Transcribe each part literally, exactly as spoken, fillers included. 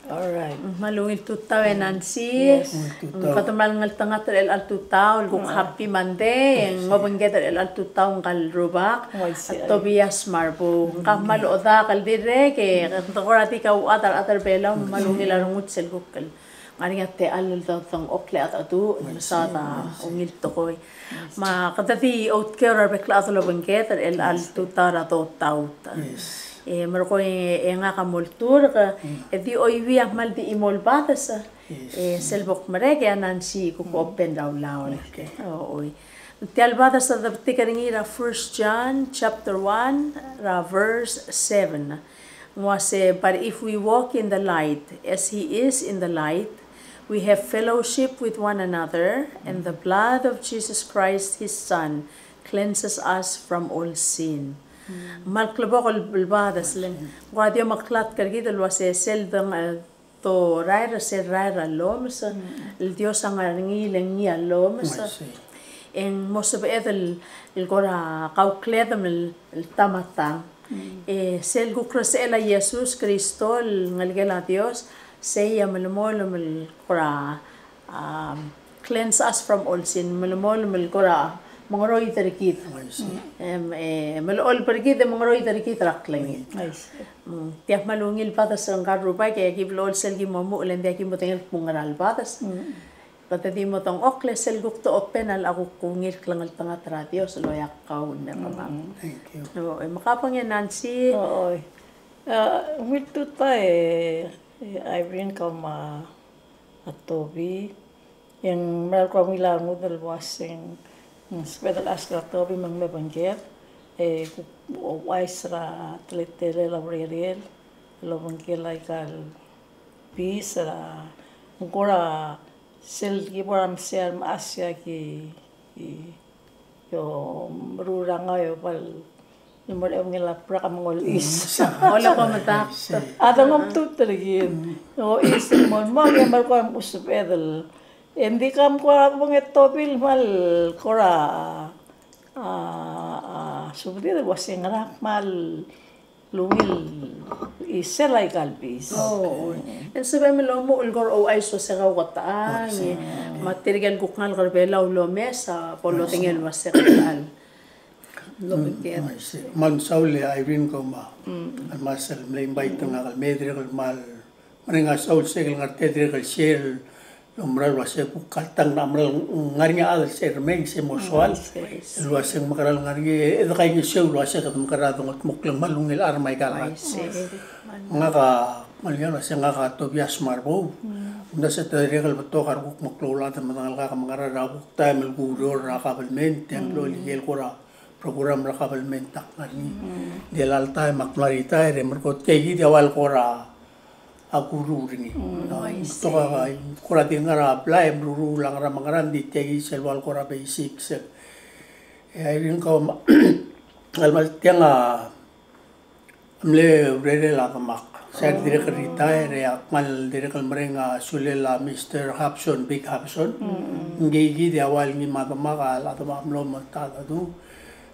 All right. Mm, me a ungil tutau e Nancy. Yes. Ungil tutau. Mm, kede kmal ngeltengat er chelecha el tutau, el kuk happy Monday, e ng obengked er chelecha el tutau ngka el rubak, Tobias Marbou. Ngka kmal odak el dirrek, e ng di kora di kauchad er a rechad er Belau, me kmal ungil a rengud sel kuk el ngar er ngii a techall el dodengchokl e a dedu, el mesaod a ungil tekoi. Me kede di outkeu er a rebek el chad el obengked er chelecha el tutau er a dotaut. Yes. E merekong e ngak a mo olturk, e di Oiwi a kmal di chimo el bades. Yes. E sel bo kmerek e a Nancy kuk open er a ulaol. Okay. O, oi. Tia el bades a debetik er ngii er a First John chapter one, er a verse seven. Ng uase, "But if we walk in the light, as he is in the light, we have fellowship with one another, and the blood of Jesus Christ, his Son, cleanses us from all sin." Mm. Kmal klebokel el bades, le ng kora di omeklatk er kid el uase sel deng, e, dorael er sel rael er a llomes, el Dios a ngar er ngii, le ngii a llomes. E ng mo sebeched el, el kora kaukledem el, el ta me a tang. E sel kuk resechel a Jesus Kristo el Ngelekel a Dios, sei a melemolem el kora, um, cleanse us from all sin, melemolem el kora mengeroid er kid. Em, e, melecholt er kid e mengeroid er kid er a klengit. Mm, tia kmal ungil bades er ngka el rubak, e ki blechoel sel ki mo muchel e ng diak ki medengei el kmo ngera el bades. Kede di mo dengchokl e sel kuk te open a locha kuk ungil klengeltengat er a Dios el oeak kau el mei er kemam. Thank you. O, e, me ka bong e Nancy. O, oi. A, ungil tutau e, e, Irene kau me a Toby. E ng mera el kora ungil a rengud el uaseng, mm, sebeched el ask er a Toby me ng mei obengked, e, kuk ouchais er a teletelel a urerel el obengkel aika el bis er a, ng kora sel ki bo er a mesa el mechas e aki, ki, ki omeruul er a ngau e oba el mo er a eungel a brak me ng olechois. Ole ko medakt. A dengomtut er kid. Olechois el mo, mo, e mera el kora mo sebeched el. E ng di kam kora bong e Toby el kmal kora, a, a, subedid el uaseng ngera kmal ungil chisel aika el bis. O, oi. E ng sebechem el omuchel el kora ouchais el uase kau ko techang, e, me tirke el kuk ngalek er Belau el omes a bo lodengei el uase kau el. Mm, I see. Kmal mesaul e Irene kau me a, mm, el mas el mle invite er ngak el mei e dirrek el kmal mereng a saul sel ngar tia dirrek el share el omerael el uase kuk kaltang a meral ngar er ngii a chad el se el remei, se mo soal. Mm, I see, I see. El uase ng mekerang el ngar er ngii e de kaingeseu el uase kede mekerang a dongetmokl e ng kmal ungil a rengmai aika el chad. I see. Ngak a, kmal ungil el uase ngak a Tobias Marbou. Mm. Ng di se te dirrek el betok a rekuk meklou el chad el medengelkak me ng ngar er a kuk taem el kureor er a kabelment, e ng blechoel ikel kora program er a kabelment a kngar er ngii. Mm. Ng di el alta e ak mla retire e merekong tia kid a ua el kora kuruul er ngii. Mm, I see. Betok a kora di ngar er a blai e meruul a ngerang me a ngerang, ng di tia kid sel ua el kora basic sel. E a Irene kau me a, el kmal tiang a mle urerel a demak. Se a dirrek el retire e ak kmal dirrek el mereng a sulel a Mister Hobson, Big Hobson. Mm. Ngii kid a ua el ngii me a demak, a demak a mlo mo ta dedu.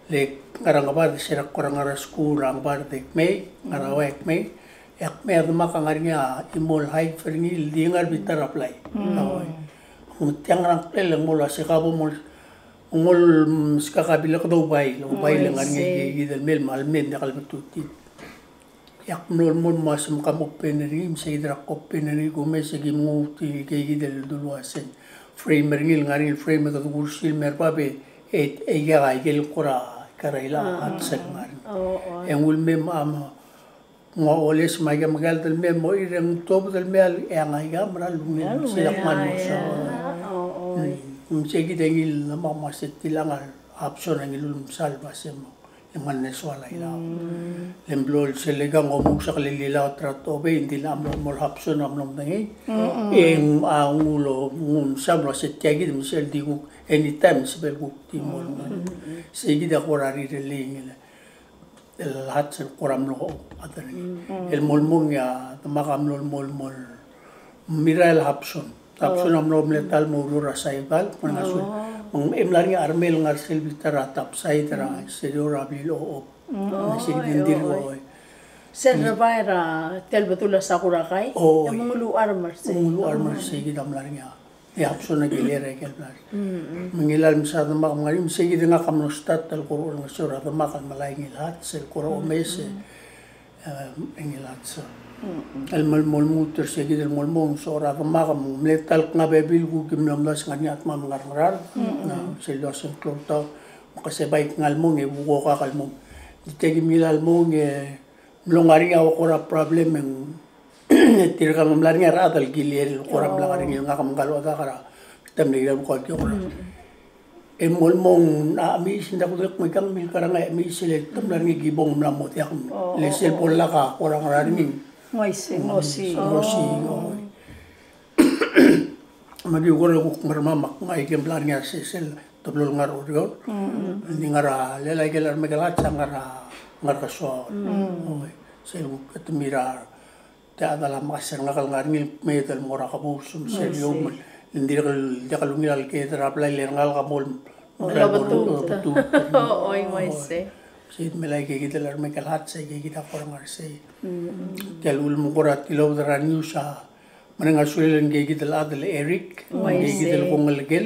Le ngar er a Ngebard, se er a kora ngar er a skuul er a Ngebard e kmei, ngar er a ua e kmei. E a kmei a demak a ngar er ngii a chimo el hive er ngii el di ngar er a bita er a blai. Mm. Ng tiang er a ngklel e ng mo el uase ka bo mo Ng mo meskak a bilek e doubai, oubai le ngar er ngii kid el mei el mei, ng diak el betutii. E ak mlo, mlo mo uase me kam open er ngii, me se kid er a open er ngii, kumes e ki nguu tia kid el dulu uase frame er ngii, ngar er ngii el frame e kede kursi el mei er bab e, e, e ia ikel kora, kora ila a tsek ngar er ngii. E nguu el mei me a Ng ua oles me aika me aika el mei mo er ngii e ng tobed el mei e a ngii a mera el ungil, se el kmal mo soal. Ng se kid a ngii el mo uase tiang a Hobson a ngii el ulemsal el uase mo, e ng mle soal a ilau. Le ng blo el sel ika ng omuchel a kelililaot er a tobed, e ng di a mlo, mlo Hobson a mlo medengei. E ng, a, nguu el, nguu el msa el uase tia kid me sel di kuk anytime sebechel kuk di mo. Se kid a kora rirellii ngii el el hatch el kora mlo chad er ngii. El mo lmong e a demak a mlo, mlo, mlo mirrael a Hobson. Hobson a mlo mle ta el mo oureor er a Saipan, me ng ngar er a Saipan. Me ng mla er ngii a remei el ngar er sel bita er a Topside er a exterior er a blil ochob. Me se kid e ng dirk ua Sel rebai er a tia el bedul a Sakurakai. O, e ng uluuchar me er sei. Ng uluuchar me er sei kid a mla er ngii a. E a option a kiler a ikel bla. Me ngilai el msa demak me ng ngar er ngii me sei kid e ngak a mlo start el kora olengeseu er a demak el melai ngii el hats, sel kora omes e, e ngii el hats. El mel mo lmuut er sei kid el mo lmong, so er a demak me ng mle ta el kngabebil kuk ki mlo mlas ngar er ngii a dmak el ngar er a Ngaraard. Na, sel dua sengklou el taem, me ke se bai kngai el mong e bo kuk ngak el mong. Di tia ki mle ngilai el mong e mlo ngar er ngii a kora problem e ng, e tirka el mla er ngii a rechad el kiler el kora mla ngar er ngii el ngak me ngka el odak er a, te mle kiler el kora. E mo lmong a chemiis, ng diak kudengei me ikang, milkarang a chemiis, le te mla er ngii a kibong mla mo diak. Le sel bo lak a kora ngar er ngii. Ng uaisei, ng osii. Ng osii, oi. Me di kora kuk mermang me ak ngai kem bla er ngii a sesei el teblo el ngar er a Oreor. Ng di ngar er a, le a ikel chermei el hats a ngar er a, ngar er a Kesoaol. Oi, sel kuk te mera, tia a dala mekesai er ngak el ngar er ngii el kmeed el mo er a kebous me sel eou me ng dirrek el diak lungil a lekiid er a blai le ngak a mo el, mo el obetut. Obetut. Oi, ng uaisei. Sei, me a ikeikid el chermei el hats a ikeikid a kora ngar er sei. Tia el ulemuchel er a tilobed er a news a mereng a sulel ngikeikid el chad el Eric, ngikeikid el kongelekel.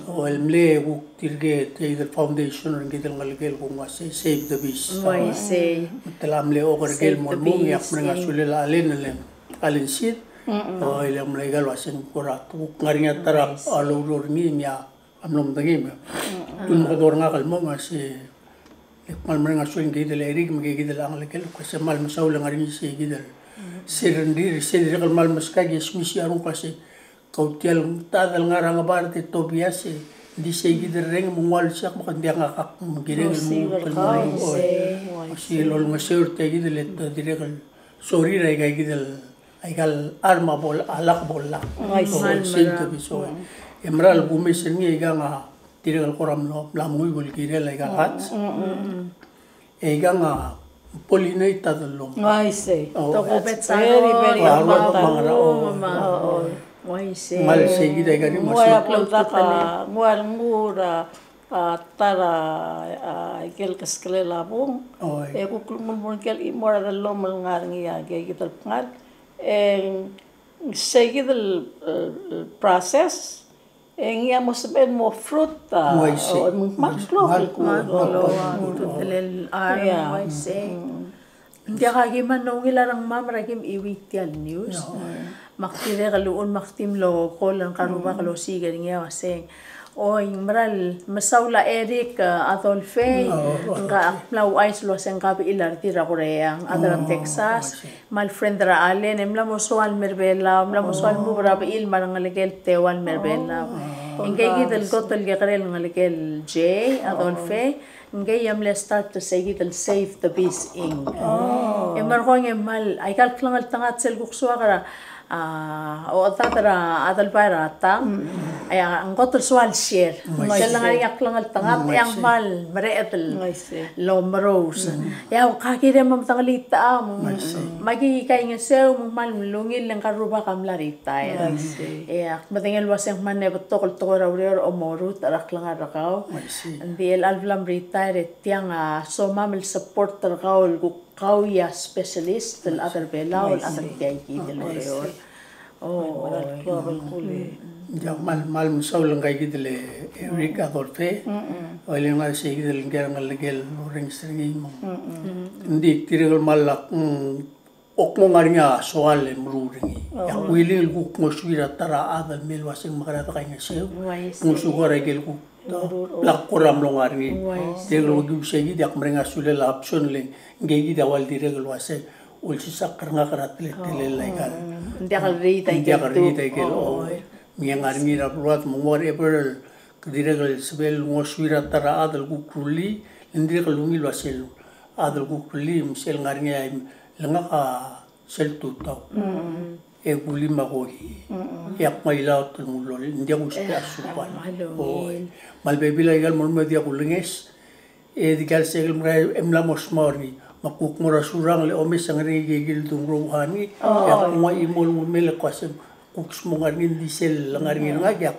O, el mle kuk tirke, tia el foundation er ngikeikid el ngelekel, kuk nguu a Save the Beast. Uaisei. Me te mla mle oker er ngii el mo lmong, e ak mereng a sulel a Allen, el Allen Seid. O, el mle ikal uaseng kora kuk ngar er ngii a ta er a loureor er ngii, me a a mlo medengei me. Te ulemekedong er ngak el mong a se, e kmal mereng a sulel ngikeikid el Eric me keikid el ngelekel, kuk se kmal mesaul e ng ngar er ngii seikid el, se rengrir, se dirrek el kmal meskak e smisichii a renguk el se, kau tia el chad el ngar er a Ngebard e Tobias e, ng di seikid el reng me ng ua lsiak me ke ng diak ngak a kirel el mo, oi. Sei el olengeseu er tiakid el, e te dirrek el sorir a ikeikid el Aika el charm a bo, a lak bo lak. Uaisei. Sel kebis, oi. E mera el kumes er ngii, aikang a dirrek el kora mlo, mla menguiu el kirel aika el hats. Aikang a pollinate a dellomel. Uaisei. Tokubets a rol, very, very important. Uaisei. Ng uaisei kid aika el, ng ua a klou el dak a, ng ua, ng ua a a ta er a, a, ikel keskelel a bung. Oi. E kuk lmuut el kmal chimo er a dellomel el ngar er ngii a, ikeikid el bngar. E ng seikid el, el, el process, e ngii a mo sebechel el mo fruit a, uaisei. O, me ng kmal klou el kuk, kmal klou el kuk. Ng diak a kim a ungil a rengmam er a kim chuieuii tia el news. Me ak dirrek el uchul me ak di mlo call er ngka el rubak el osiik er ngii a uaseng, oi, ng mera el mesaul a Eric, a, Adolphe, ngka ak mla ouchais el uaseng ngka a bechil a redil er a Korea, a chad er a Texas, me a friend er a Allen, e mla mo soal el mer Belau, mla mo soal el move er a bechil me a rengelekel Teuo el mer Belau. E ngkeikid el kot el kekerei el ngelekel Jay, Adolphe, ngkei a mle start er seikid el Save the Bees Inc. E merekong e kmal, aika el klengeltengat sel kuk soak er a, a, ochedad er a Adelbai er a tang, e a, ng kot el soal share. Sel lengar er ngii a klengeltengat, e a kmal mereched el omerous. E a, ka kirem me medengelii a techang, me aki kaingeseu, me ng kmal ungil le ngka el rubak a mla retire. E ak medengei el uaseng ng kmal mle betok el tekoi er a ureor el omorut er a klengar er kau. Ng di el chelecha el bla mretire e tiang a somam el support er kau el kuk kau a specialist el chad er Belau el chad er tiaikid el ureor. Ia, kmal, kmal mesaul ngkaikid el Eric Adolphe. Oi, le ngar seikid el ngii a ngelekel el orrenges er ngii me ng di tirke el kmal lak, mm, Ak mo ngar er ngii a soal el meruul er ngii. E ak willing el kuk ngosuir a ta er a chad el mei el uaseng mekera de kaingeseu. Ngosuir a ikel kuk bla kora mlo ngar er ngii. Dirrek el okiu seikid e ak mereng a sulel a option le ngkeikid a ua el dirrek el uaseng olsisechakl er ngak er a teletelel aika el. Ng diak el riid aikel, o. Me ng ngar er ngii er a beluad me ng whatever el dirrek el sebechel el ngosuir a ta er a chad el kuk rullii, le ng dirrek el ungil el uaseng chad el kuk rullii, me sel ngar er ngii a, le ngak a sel tutau. E kulim a koki. E ak ngmai laut el nguu el, ng diak kusbech a subal. Oi. Me a lebebil aika el mo lmuut e diak kulenges, e dikea el sekel mera e mla mo smau er ngii. Me ak kuk mo er a Surangel e omes a ngar er ngii a ikel dungrouang er ngii. E ak nguu a chimo el nguu el mei el kmo uaseng kuk smong ngar er ngii, ng di sel ngar er ngii er ngak e ak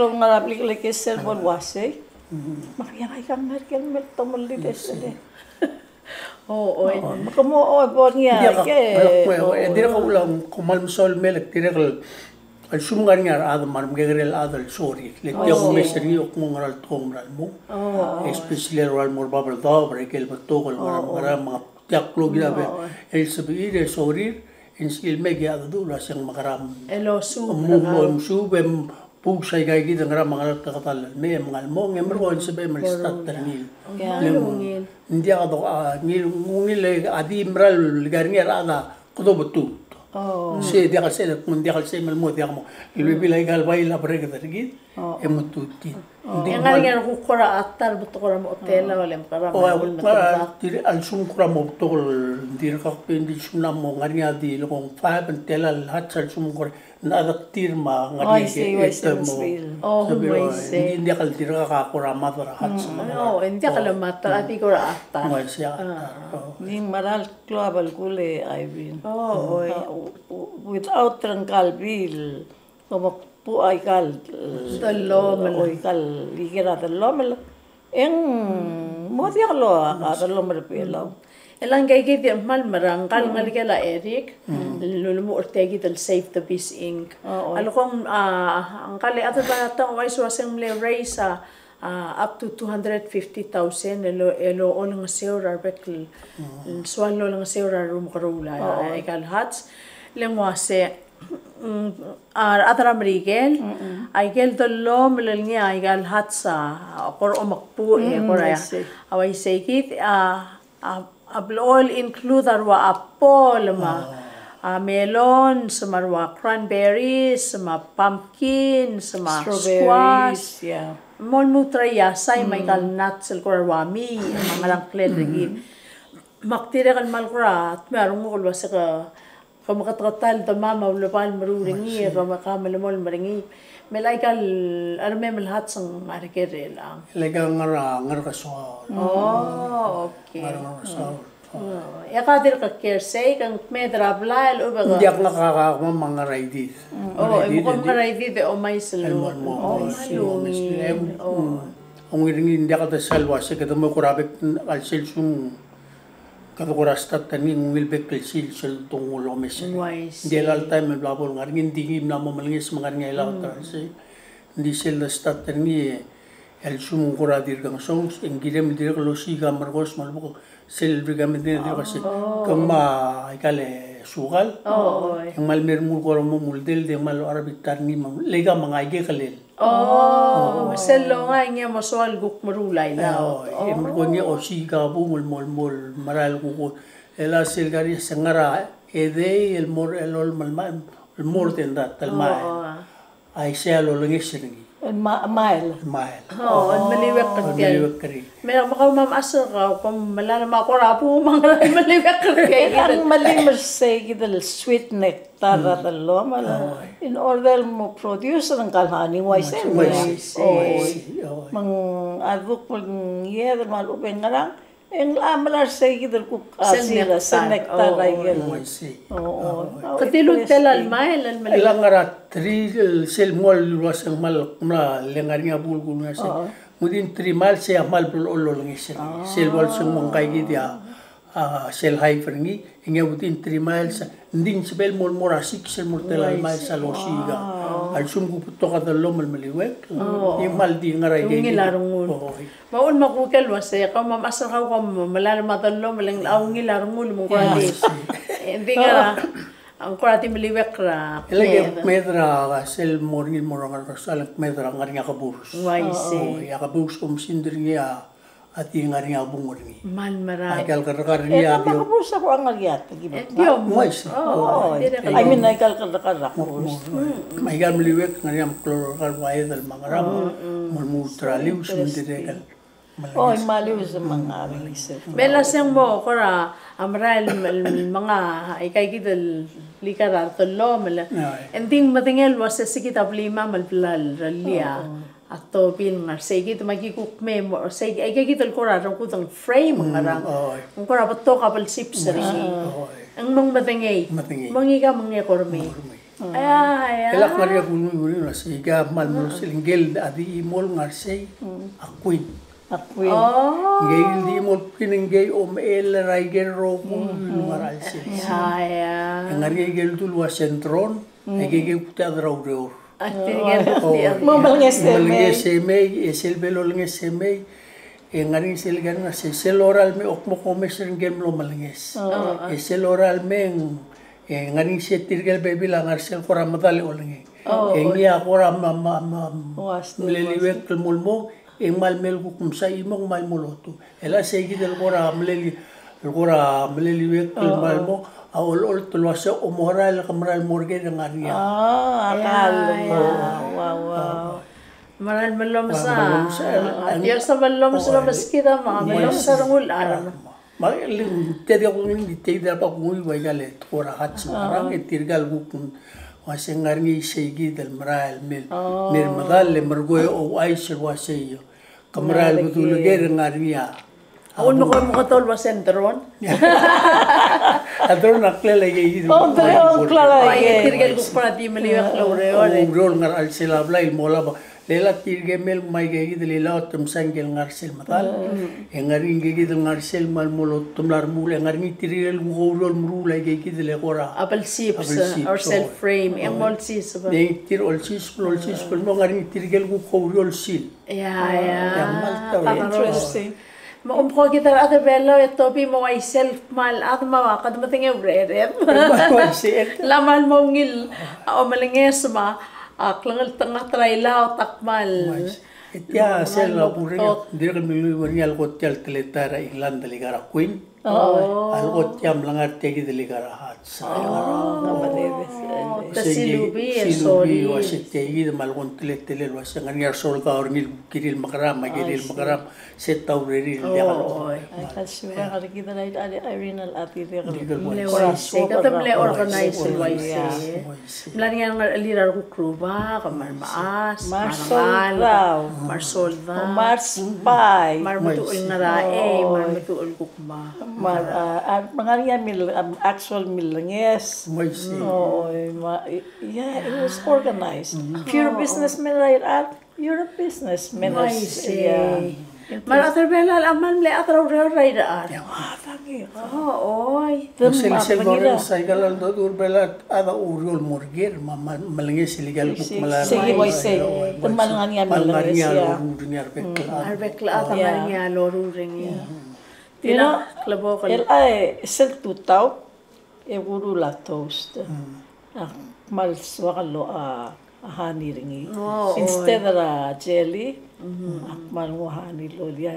klou el ngar er a blik el kesel bo el uasei. Me ak diak a ikang ngar er ker el mei el tomellii el sel. O, oi. Me ke mo, o, bo ngii a, ke, e dirrek el ua, kmal mesaul el mei el dirrek el a lsekum ng ngar er ngii a rechad me a remekekerei el chad el sorir. Le tia kumes er ngii e kmo ng ngera el tekoi el mera el mo. Especially el ua el mo er a bab el daob, er a ikel betok el ngar er a, me a tia klou kid a be el sebechir e sorir, e ng sebechir el mei e ki a dedu el uaseng mekerang. El osuub, mo, mo osuub e mbusa aika kid el ngerang me a ngerang el tekoi el mei e mengal mong e merekong e ng sebechem el start er ngii. Ng diak a dok, a, ngii, ngii a di mera el ngar er ngii a rechad a kede obetut. Sei diak el sei, ng diak el sei me le mo, diak mo. El bebil aika el bai el a break er kid, e mo tutid. E ng ngar er ngii a rekuk kora a ta el betok er a mo tela, o le mekerang. O, a lsekum kora mo betok el dirkak, e ng di lsekum ng mo ngar er ngii a di lekong five and tela el hatch a lsekum kora ng chad er tir me a ngar er ngii a, e te mo. O, ng diak el dirkak a kora mad er a hatch. O, ng diak el mad er a di kora a ta. Ng uaisei a ta. Ng di mera el klou a belkul e Irene. O, oi. A, u-, u-, without er ngka el bill, kom kbuu aika el, dellomel, o aika el ikel dellomel, e ng mo diak lua a dellomel er a Belau. E le ngka kid a kmal mera, ngka el ngelekel a Eric, el ulemuchel er tia kid el Save the Bees Inc. O, oi. A lekong, a, ngka el chad er a Belau a tang, uaisei uaseng mle raise a, a, up to two hundred fifty thousand el, el olengeseu er a rebek el, el soal el olengeseu er a remekeroul a, aika el hatch. Le ng uase, mm, a rechad er a Merikel, aike el dellomel el ngii aika el hatch a kora omekbuu, e kora, a uaisei kid, a, a, a blechoel include a rua apple me a, a, melons me a rua cranberries me a pumpkins me a squash. Mo lmuut er a iasai me aika el nuts el kora rua mii me a ngerang ngklel er kid. Me ak dirrek el kmal kora dmeu a renguk el uase ke Ke meketeketang el demam a uleba el meruul er ngii, e ke me-, ke melemolem er ngii. Me aika el, a remei me el hats ng ngar er ker el ang. Aika ngar er a, ngar er a Ngerkesoaol. Oh, okay. Ngar er a Ngerkesoaol. Oh. E ke dirk kiei er sei, ke ng kmeed er a blai el ube ke. Ng diak, ngak a, a, kemam a ngar er a Idid. Mm. Oh, e mo kemam a ngar er a Idid e omais el. El mo, mo, mo, omais el ungil. Oh. Ungil er ngii, ng diak de sel uase kede mo kora bek el sel sum. Kede kora start er ngii, ng ungil bek el sils el donguu el omes er ngii. Ng di el taem el bla bo el ngar er ngii, ng di ngii mla mo melenges me ngar er ngii a ilechad er a sei. Ng di sel de start er ngii, e a lsekum ng kora dirk ngesonges, e ng kirem el dirrek el osiik a merekos me a lebo sel recommend er ngii el dirk el ua se, ke ngmai aika el sukal. E ng kmal mei er ngii el kora mo uldel, e ng kmal locha er a bita er ngii me, le aika me ng aike el kelel. Oh, me sel longai e ngii a mo soal kuk meruul a ilechad. Oh, e merekong e ng osiik a bung el mo, mo merael kuk. E le sel kar er ngii se ngar er a edei el mo er a elolem el ma-, el more than that, el mael. Oh. A isei a lolengeseu er ngii. El ma-, mael. El mael. Oh, el meliuekl er tia. El meliuekl er ngii. Me a kau me a mechas er kau, kom melai me a kora bung me ng meliuekl er tia. Ng melim er sei kid el sweet neck. Ta er a dellomel. In order el mo produce er ngka el honey, uaisei. Uaisei. Oi. Me ng a duk me ng ied me a lechub e ng ngerang, e ng locha melai er sei kid el kuk a sel nectar. Sel nectar a ikel. Uaisei. Ke dilu el tela el mael el meliuekl. El ngar er a three el sel mo el uase ng kmal, kmal le ngar er ngii a bung el kuk uase. Within three miles e a kmal blechoel el olengeseu. Sel uase ng mo ngka kid a a sel hive er ngii, e ngii a within three miles, ng di ng sebechel el mo, mo er a six el mo er a tela el miles a losiik a. A lsekum kuk betok a dellomel el meliuekl, e ng kmal di ngar er a ungil a rengul. Me a uchul me a kuk el uase, kau me a mechas er kau kom melai me a dellomel e ng locha ungil a rengul me ng kora di. E ng di ngar er a, ng kora di meliuekl er a. E le ke kmeed er a sel mo er ngii el mo er a Ngerkesoaol, kmeed er a ngar er ngii a keburs. Uaisei. O, a keburs kom send er ngii a A di ngar er ngii a bung er ngii. Kmal merael. Aika el kerrekar er ngii a di. Keburs a kuk ngar er ngii a tekib. E di. Uaisei. O, I mean, aika el kerrekar er a keburs. Me aika el meliuekl ngar er ngii a meklou el kerrekar el uaisei me a ngerang. Me lmuut er a lius me ng dirrek el. O, me a lius me ng ngar er ngii. Me a lseng mo kora merael el menga aika kid el likar a redellomel. E ng di medengei el uase se kid a blimam el bla lerellii a A tobil ngar sei kid me aki kuk me mo sei, aika kid el kora rokui el frame ngerang. Ng kora betok a belsip er ngii. Ng mo medengei. Mo ngika me ng ko er mei. Ia, ia. E lak ngar er ngii a kunguiu er ngii el uase aika kmal mo sel ngike el di chimo el ngar sei a queen. A queen. Ngike el di chimo el queen ngike a omechell er aike el rokui el ngar er a chelsel. Ia, ia. E ngar er ngii aike el dul uase ng tron, aike el kuk tia er a ureor. A tirke el kuk tia. Mo melenges e mei. Melenges e mei, e sel bo lolenges e mei. E ngar er ngii sel kar er ngii, se sel lorael mei e kmo kom omes er ngike el mlo melenges. E sel lorael mei, e ngar er ngii se tirke el bebil a ngar sel kora medal e olengei. E ngii a kora ma, ma, ma, mleliuekl el mo el mo, e ng kmal mei el kuk msa chimo, ng kmal mo lotu. E le sei kid el kora mleli, el kora mleliuekl el kmal mo, a olecholt el uase omerael, ke merael mo er ker e ngar er ngii a. A, kall. Wow, wow. Merael el mellomes a. Merael el mellomes a. A Dios a mellomes el omeskid a, me a mellomes a rengul a rechad. Me le ng tia di kuk ngii, tia di kuk ngii, ua ika el kora hats me a ngerang, e tirka el kuk uase ng ngar er ngii sei kid el merael el mei, mei er medal e merekong e ouchais el uase io. Ke merael el bedul ker e ngar er ngii a. A uchul me ko, me ko tol uase ng tron. A tron a klel aike kid. O, tron a klel aike kid. Tirke el kuk kora di meliuekl el oureor. Oureor el ngar er a chelsel a blai el mo olab a. Le a tirke el mei me aike kid el ilaot e msa ngike el ngar sel medal. E ngar er ngii aike kid el ngar sel kmal mo lotu el mla remuul, e ngar er ngii tirke el kuk oureor el meruul aike kid el kora. A belsip, a belsip, or sel frame, e ng mo olsiseb. E tir olsiseb, olsiseb el mo ngar er ngii tirke el kuk oureor el sil. Ia, ia. Interesting. Me a omko kid a rechad er a Belau e Tobi me a uaisei el kmal chad me a kede medengei a urered. Kmal uaisei. Le kmal mo ungil a omelenges me a klengeltengat er a ilaot a kmal. E tia sel a kureng, dirrek el milui er ngii a le kot tia el teletael er a England el ika er a Queen. Oh. A leko tia mlengar tia kid el ikal a hats. Oh. Te silubii, silubii, uase tia kid me a leko ng teletelel uase ng ngar er ngii a resoldaw er ngii el kirir el mekerang, me a kirir el mekerang. Se ta urerir el diak el. Oi. Aika el siukang er kid el Irene el chad el dirrek el mle uaisei, kede mle organize el uaisei. Mla er ngii a ngerechelir a rekuk rubak, me a remechas, me a rengalek, me a resoldau, me a resbai, me a remeduch el ngeraei, me a remeduch el kuk ma. Me a, a, a, me a ngar er ngii a mil, a, actual milenges. Uaisei. Oi, me a, yeah, it was organized. If you're a businessman, right, You're a businessman. Uaisei. Me a rechad er a Belau a kmal mle chad er a ureor er a irechar. Oh, oi. Sel, sel domes aika el dodu er a Belau a chad er a ureor el mo er ker, me a, me a, melenges el ikal kuk melai. Sei, uaisei. Te kmal ngar er ngii a melenges, yeah. A rebek el chad a ngar er ngii a loruul er ngii. You know, el, e, sel tutau, e kuruul a toast. Ak kmal soak el locha, a, honey er ngii. Oh, oi. Instead er a jelly, ak kmal nguu a honey el loia.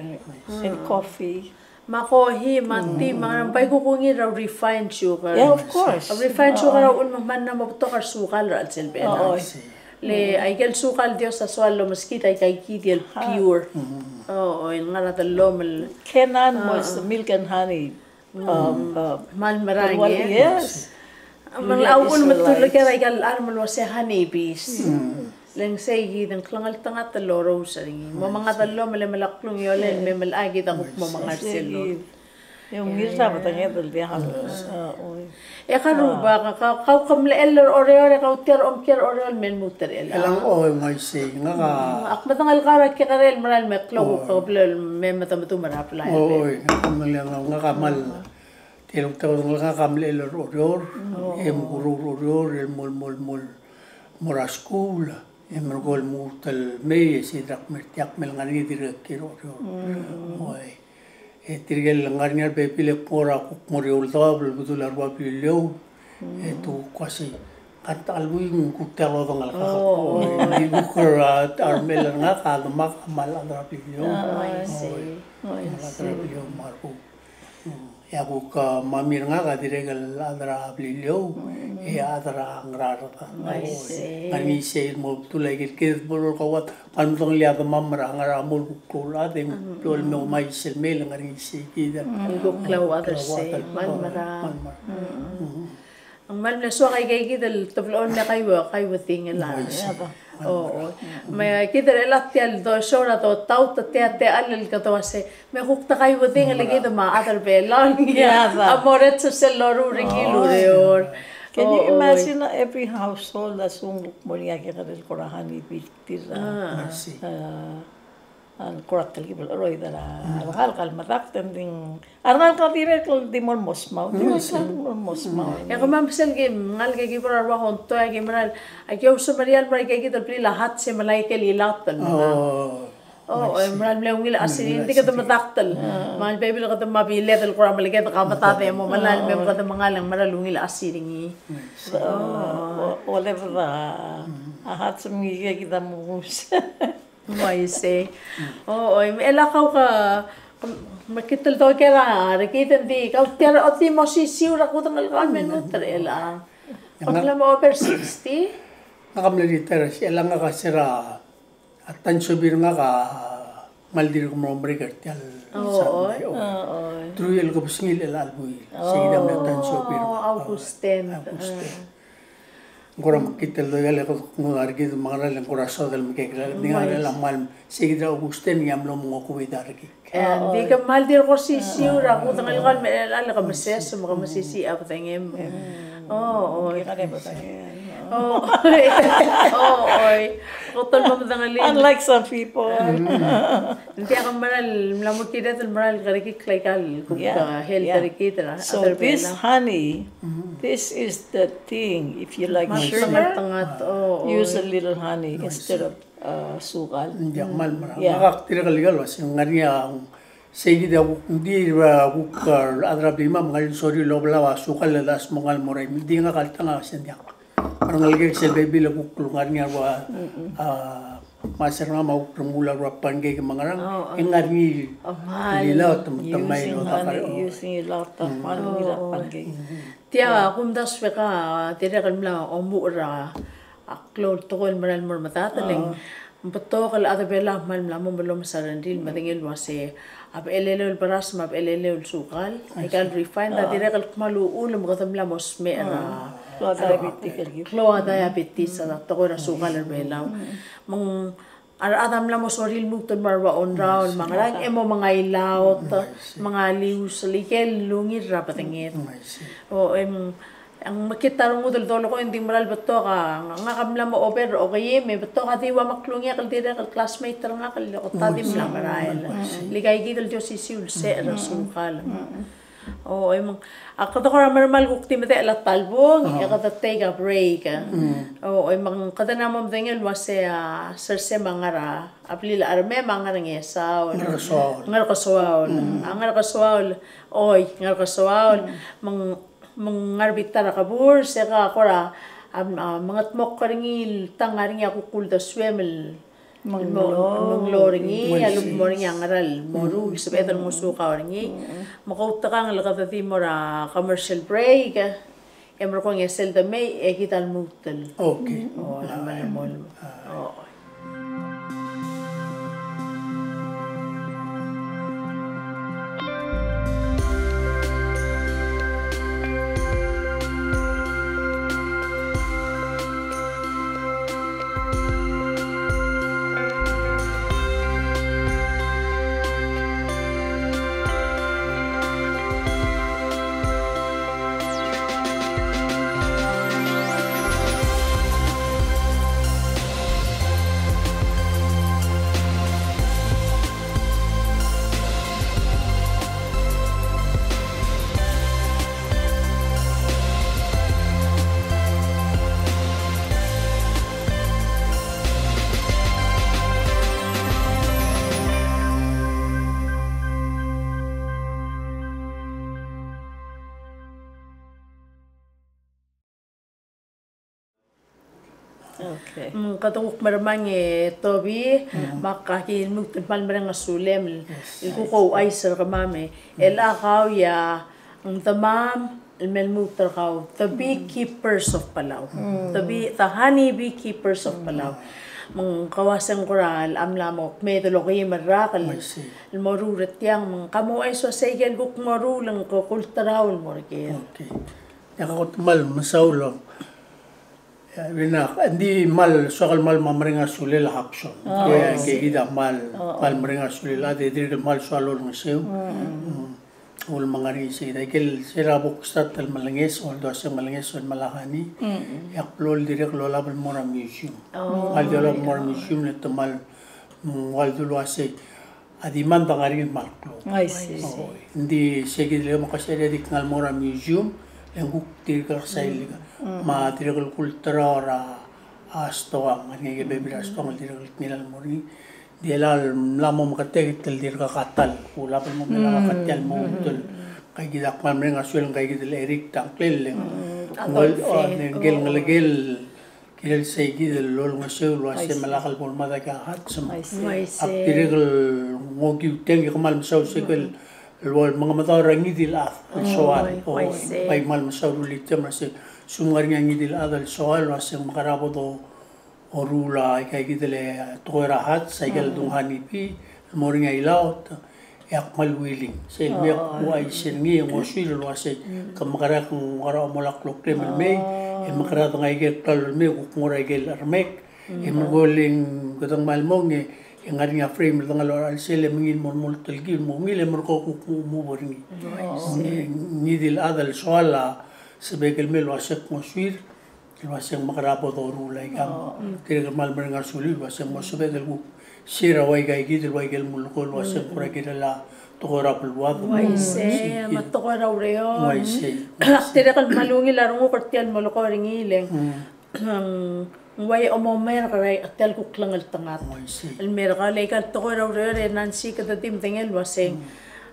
And coffee. Me a kohi, me a tea, me a ngerang, bai kuk ungil er a refined sugar. Yeah, of course. A refined sugar a uchul me ng kmal mla mo betok a resukal er a chelsel Belau. Oh, oi. Le aike el sukal el Dios a soal el omeskid a ikaikid el pure. Oh, oi, el ngar er a dellomel. Canaan was milk and honey. Um, uh, kmal merang, e? Yes. Me ng uchul me te uleker aika el charm el uase honey bees. Le ng sei kid, ng klengeltengat el orous er ngii. Mo menga a dellomel e mla klungiolel, me melecha kid a kuk mo menga er sel. E ungil a bedenged el diak. E ka rubak, ka, kau ke mlechell er Oreor, e kau tia er a omkiei er Oreor el me lmuut er chelechang. Chelechang, oi, ng uaisei, ngak a. Ak medengei el kau er a kekerei el merael me klou, kau blo el me medemeduch er a blai. Oi, ngak a mle, ngak a kmal. Tia el ulterekokl, ngak a mlechell er Oreor, e mkuruul er Oreor, el mo, mo, mo, mo er a skuul, e merekong el lmuut el mei, e sei dirrek mer tiang me le ngar er ngii a dirrek el kiei er Oreor. Oi. E tirke el ngar er ngii a rebebil e kmo er a kuk mo er eou el daob el bedul a rua Beliliou. E te kuk uasei, ngka el ta el buik, ng kuk tia el odengelkak. Oh. Ng di kuk er a, a remechell er ngak a demak a kmal chad er a Beliliou. Oh, I see. Oh, I see. Kmal chad er a Beliliou me a rekuk. E a kuk, a, mami er ngak a dirrek el chad er a Beliliou, e chad er a Ngaraard. Oh, I see. Ngar er ngii sei el mo betul a ikel kid el bo el kauchad. Kmal medengelii a demam er a ngar er a mong el kuk klou el chad, e ng blo el me omais el mei, le ngar er ngii sei kid. Ng kuk klauchad er sei, kmal merang. Kmal merang. Ng kmal mle soak aika kid el teblo el mle kaiueting el a. O, o. Me kid er chelechang tia el dosaod er a dotaut, tia, tia el kede uasei, me kuk te kaiueting el kid me a chad er Belau. A mo er sel loruul er ngii el ureor. Can you imagine every household a lsekum ng kuk mo er ngii a kekerei el kora honey bee? Tir a, a, ng kora telkib el cheroid er a rengalek el medakt, e ng di a rengalek a dirrek el di mo el mo smau, di mo el mo smau. E kemam sel ki ngalek e ki bo er a rua Hontoa e ki mera el, aki ousemeriar el mera el ikakid el blil a hats e melai ikel ilaot el mera. O, e mera el mle ungil a chesiringel, ng di kede medakt el. Me a lebebil kede mo biled el kora melekoi e de ka medad e mo melai el me kede mengal e ng mera el ungil a chesiringel. O, o, o, lebebil a hats me ng ikakid a mo us. Uaisei. O, oi, me chelechang kau ke, me kid el doker a rekid, ng di kau tia el di mo osisiu er a kudengelekau el me lmuut er chelechang. Kau te mla mo over sixty? Ngak a mle retire, se chelechang ngak a se er a, a tansobi er ngak a kmal dirk mo merek er tia el Sunday. O, oi. Truich el kebesengil er chelechang el buil. Sei kid a mle tansobi er ngak. August ten. August ten. Ng kora mekngit el doial e kede kmo a rekid me a ngera el ng kora soad el mekekerei, ng di ngar er a kmal, sei kid er a August ten e ng mlo mengokuid a rekik. E, ng di kmal dirk osisiu er a kudengelekau el me, el, el ke meses, me ke mesisiich a bedengem. O, oi. O, oi. O, oi. Kot el mo medengelii. Unlike some people. Ng diak a mera el mla mo kired el mera el kerekikl aika el kuk, uh, health er kid er a. So this honey, this is the thing. If you like sugar, use a little honey instead of, uh, sukal. Ng diak kmal mera. Ngak a dirrek el ikal uasei ng ngar er ngii a, sei kid a kuk, ng di a kuk, uh, a rechad er a blimam, ng ngar er ngii a sorir el obelau a sukal el chas mo ngal mo er a imel. Ng di ngak a ltang a uasei ng diak. Me a rengelekek sel bebil e kuk ngar er ngii a rua, a, Me a se er ngak me a kuk remuul a rua pancake me a ngerang, e ng ngar er ngii el ilaot me te mei el odak a rechad. Using ilaot a kmal ungil a pancake. Tia a kumdasu e ka dirrek el mla omuchel er a klou el tekoi el merael el mo er a medad, e le ng betok el chad er a Belau a kmal mla mo melomes a rengrir el medengei el uase a becheleleu el beras me a becheleleu el sukal, aika el refined, a dirrek el kmal uchul me kede mla mo smecher er a klou a diabetic, el klou a diabetes, a tekoi er a sukal er a Belau. Me ng a rechad a mla mo sorir el lmuut el mo er a rua ongraol me a ngerang, e mo menga ilaot, menga lius, el ikel ungil er a bedenged. O, em, ng mekngit a rengud el dolekoi, ng di mera el betok a, ngak a mla mo ober er a okeim, e betok a di ua meklungiak el dirrek el classmate er ngak el ko ta di mla merael. Le aika kid el di osisiu el secher er a sukal. O, e me ng, a kede kora melemalt el kuk di medechel a ta el bung, e kede take a break. O, e me ng kede mla mo medengei el uase a sersem a ngar er a blil a Ngermem, a ngar er a Ngesaol. Ngerkesoaol. Ngerkesoaol. A Ngerkesoaol. Oi, Ngerkesoaol. Me ng, me ng ngar er a bita er a keburs, e ka kora, a, a, mengetmokl er ngii el tang ngar er ngii a kuk uldesuem el Menglou. Menglou er ngii, a lebo mo er ngii a ngera el moruul, sebeched el ngosukau er ngii. Me koutekangel e kede di mo er a commercial break, e merekong e sel demei, e kid a lmuut el. Okay. O, a melemolem. O. Okay. Mm, kede kuk mermang e Toby, me ak ki lmuut el kmal mereng a sulem el kuk ouchais er kemam e. E le kau a, ng demam el me lmuut er kau, the beekeepers of Palau. The bee, the honey beekeepers of Palau. Me ng kau a se ng kora el mla mo kmeed el okeim el rak el moruul er tiang, me ng kmo a isei a ikel kuk moruul e ng ko kulterau el mo er kid. Okay. Ia, ak kmal mesaul. Ia, bina, ng di kmal soak el kmal mereng a sulel a Hapson. Ia, ngke kid a kmal, kmal mereng a sulel a, e dirk kmal soal olengeseu. Mm. Ul mengar er ngii sei, a ikel se er a bo kstart el melenges, el dua se melenges, el melai a honey. Mm. Ia, ak blo el dirrek el olab el mo er a museum. Oh. Kmal di olab el mo er a museum, le te kmal, mm, ua el dulu a sei. A demand a ngar er ngii el kmal klou. I see. Oi. Ng di se kid el mo kasai e di kngai el mo er a museum, e ng kuk dirk er a sel, me a dirrek el kulterau er a stoang, ngar er ngii a ikel bebil er a stoang el dirrek el kngilai el mo er ngii. Ng di el mla mo meketeket el dirk a katal, kulab el mo melai a katal el mo ultul. Ngka kid a kmal mereng a sulel ngka kid el Eric Tangklel. Mm. Ngol, o, ngelekel Kirel sei kid el olengeseu el uase me lak el bo lemad aika el hats me ak dirrek el ngokiu tiang e kmal mesaul se ikel ua el mengemedaol er a ngii di el chad el soal. Bai kmal mesaul el ulitem er a se, se ng ngar er ngii a ngii di el chad el soal el uase ng mekera bo doruul aika kid el tekoi er a hats, aike el dung honey bee el mo er ngii a ilaot. E ak kmal willing. Sei el mei e ak ouchais er ngii e ngosuir el uasei, ke mekerang e ng kora mo lak kloklem el mei, e mekerang e ngike el klalo el mei e kuk nguu er a ikel remek, e merekong e le ng kede kmal mong e ng ngar er ngii a frame el dengar er a chelsel e mengiil el mo, mo telkib el mo ungil e merekong e kuk move er ngii. Ngii di el chad el soal a sebechek el mei el uasei ak ngosuir, el uasei ng mekerang e bo doruul aikang. Tirke el kmal mereng a sulel el uasei ng mo sebeched el kuk share a ua ika kid el ua ikel melekoi el uasei ng kora kirel a tekoi er a beluad. Uaisei, me a tekoi er a ureor. Uaisei. Ak dirrek el kmal ungil a renguk er tia el melekoi er ngii le ng ua e omomerk er tia el kuk klengeltengat. Uaisei. El merek a le ika el tekoi er a ureor e Nancy kede di medengei el uasei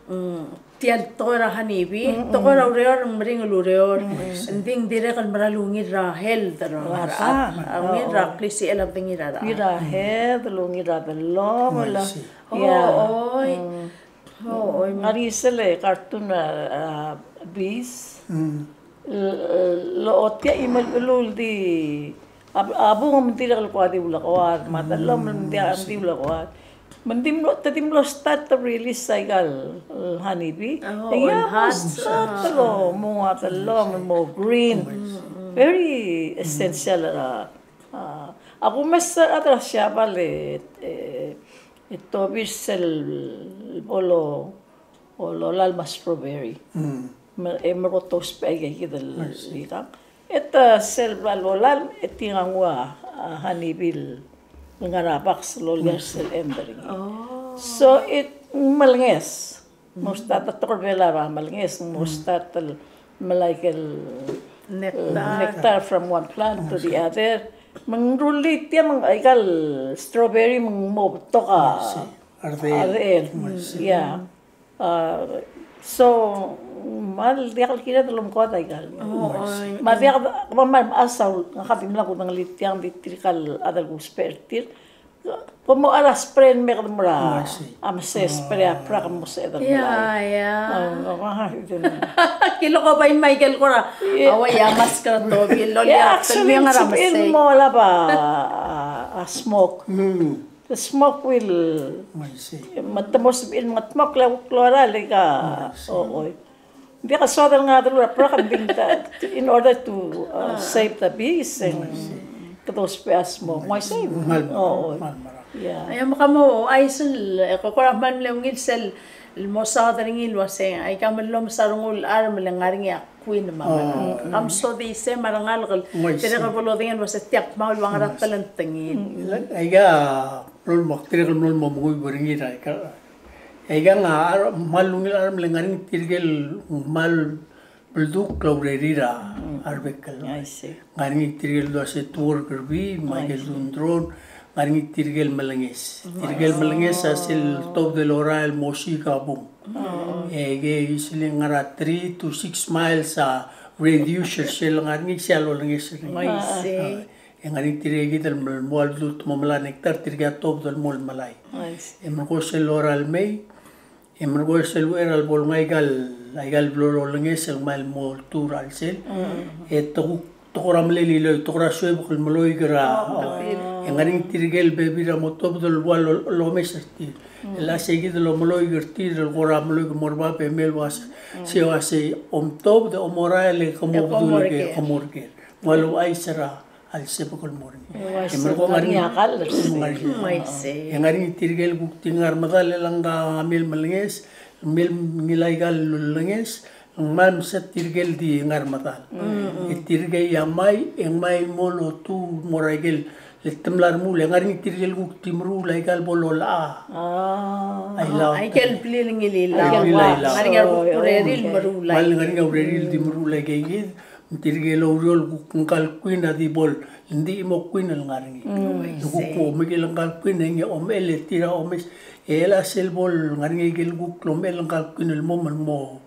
Mm, tia el tekoi er a honeybee, tekoi er a ureor, meringel ureor. Ng di ng dirrek el mera el ungil er a health er a, a, a, ungil er a klisichel a bedengir a rechad. Ungil er a health, el ungil er a dellomel. Oi. Oi. Ng ngar er ngii sel cartoon, a, a, bees. L-, lochotii a chimo el beluu el di, a, a bung me ng dirrek el kuk di ulekoad, me a dellomel me ng diak di ulekoad. Me ng di mlo, te di mlo start to release aika el honeybee. E a mo start el mo ua dellomel, mo green. Very essential er a, a, a kumes er a rechad er a Siabal e, e, e tobed sel bo lo, o lolalem a strawberry. Me, e merekong e te ousbech aika kid el ikang. E te sel bla lolalem, e te nguu a, a, honeybee el ngar er a box el lolia er sel end er ngii. So, e ng melenges. Ng mo start a tekoi er a Belau a melenges, ng mo start el melai aike el nectar, nectar from one plant to the other. Me ng rullii tia me ng aika el strawberry me ng mo betok a, a redel. A redel. Ia. A, so, me ng diak el kired el omekoad aika el. Me ng diak, me ng mechas a, ngak a dimlak kudengelii tiang, di tirka el chad el kusbech er tir. Bo mo er a spray el me kede mo er a, a mesa spray a brak el mo sebeched el melai. Ia, ia. Ki leko bai me aike el kora, a ua ia mask er a tobi, el lolia, actually, el mo olab a, a, a smoke. The smoke will, me te mo sebechir el mengetmokl e kuk lorael aika, o, oi. Ng diak a soad el ngar er a delul a brak, ng di ta, in order to, uh, save the bees, e ng kede ousbech a smoke. Ng uaisei. Kmal, kmal mera. Ia. Ia, me ka mo, aisei, e ke kora kmal mle ungil sel, el mo saod er ngii el uasei, aika me lomes a rengul a charm el ngar er ngii a queen me a mera. Ka msodii sei me a rengalek el, dirrek el bo lodengei el uasei tia kmaul ua ngera telengtengil. Aika, mlo mo, dirrek el mlo mo menguiu er ngii er aika. Aikang a, a, kmal ungil a charm el ngar er ngii tirke el kmal beldukl a urerir a rebek el. I see. Ngar er ngii tirke el dua se tworker bee, me aike el dundron, ngar er ngii tirke el melenges. Tirke el melenges a sel tobed el orael el mo osiik a bung. E ke usually ngar er a three to six miles a radius er sel ngar er ngii, sel lolenges er ngii. I see. E ngar er ngii tirke kid el mo, mo a ldu el te mo melai a nectar, tirke a tobed el mo melai. E merekong sel lorael el mei, e merekong sel uchei er a lebo el nguu aika el, aika el blo lolenges el ngmai el mo oltuu er a chelsel. E te kuk, te kora mle liloi, te kora suebek el meloik er a, e ngar er ngii tirke el bebil er a mo tobed el ua lo, lomes er tir. El a sei kid el omeloik er tir, el kora meloik el mo er bab e mei el uasei, sei uasei, omtobed e omorael e ke mo bedul e ke mo er ker. Me a louchais er a a lsebek el mo er ngii. E merekong ngar er ngii a kall er sei. E ngar er ngii tirke el kuk di ngar medal el ngka a mei el melenges, mei el ngilai aika el ulenges, ng kmal mesa tirke el di ngar medal. E tirke a mai, e ng mai el mo lotuu el mo er aike el, le te mla remuul, e ngar er ngii tirke el kuk di meruul aika el bo lolechang. Aika el blil ngii el ilaol. Aika el blil ngii el ilaol. Ngar er ngii a kuk urerir el meruul. Ngar er ngii a urerir el di meruul aike kid. Me tirke el oureor el kuk ngka el queen a di bo el, ng di chimo queen el ngar er ngii. Le kuk omechell ngka el queen e ngii a omechell e tir a omes. E chelecha sel bo el ngar er ngii aike el kuk lomechell ngka el queen el mo, me ng mo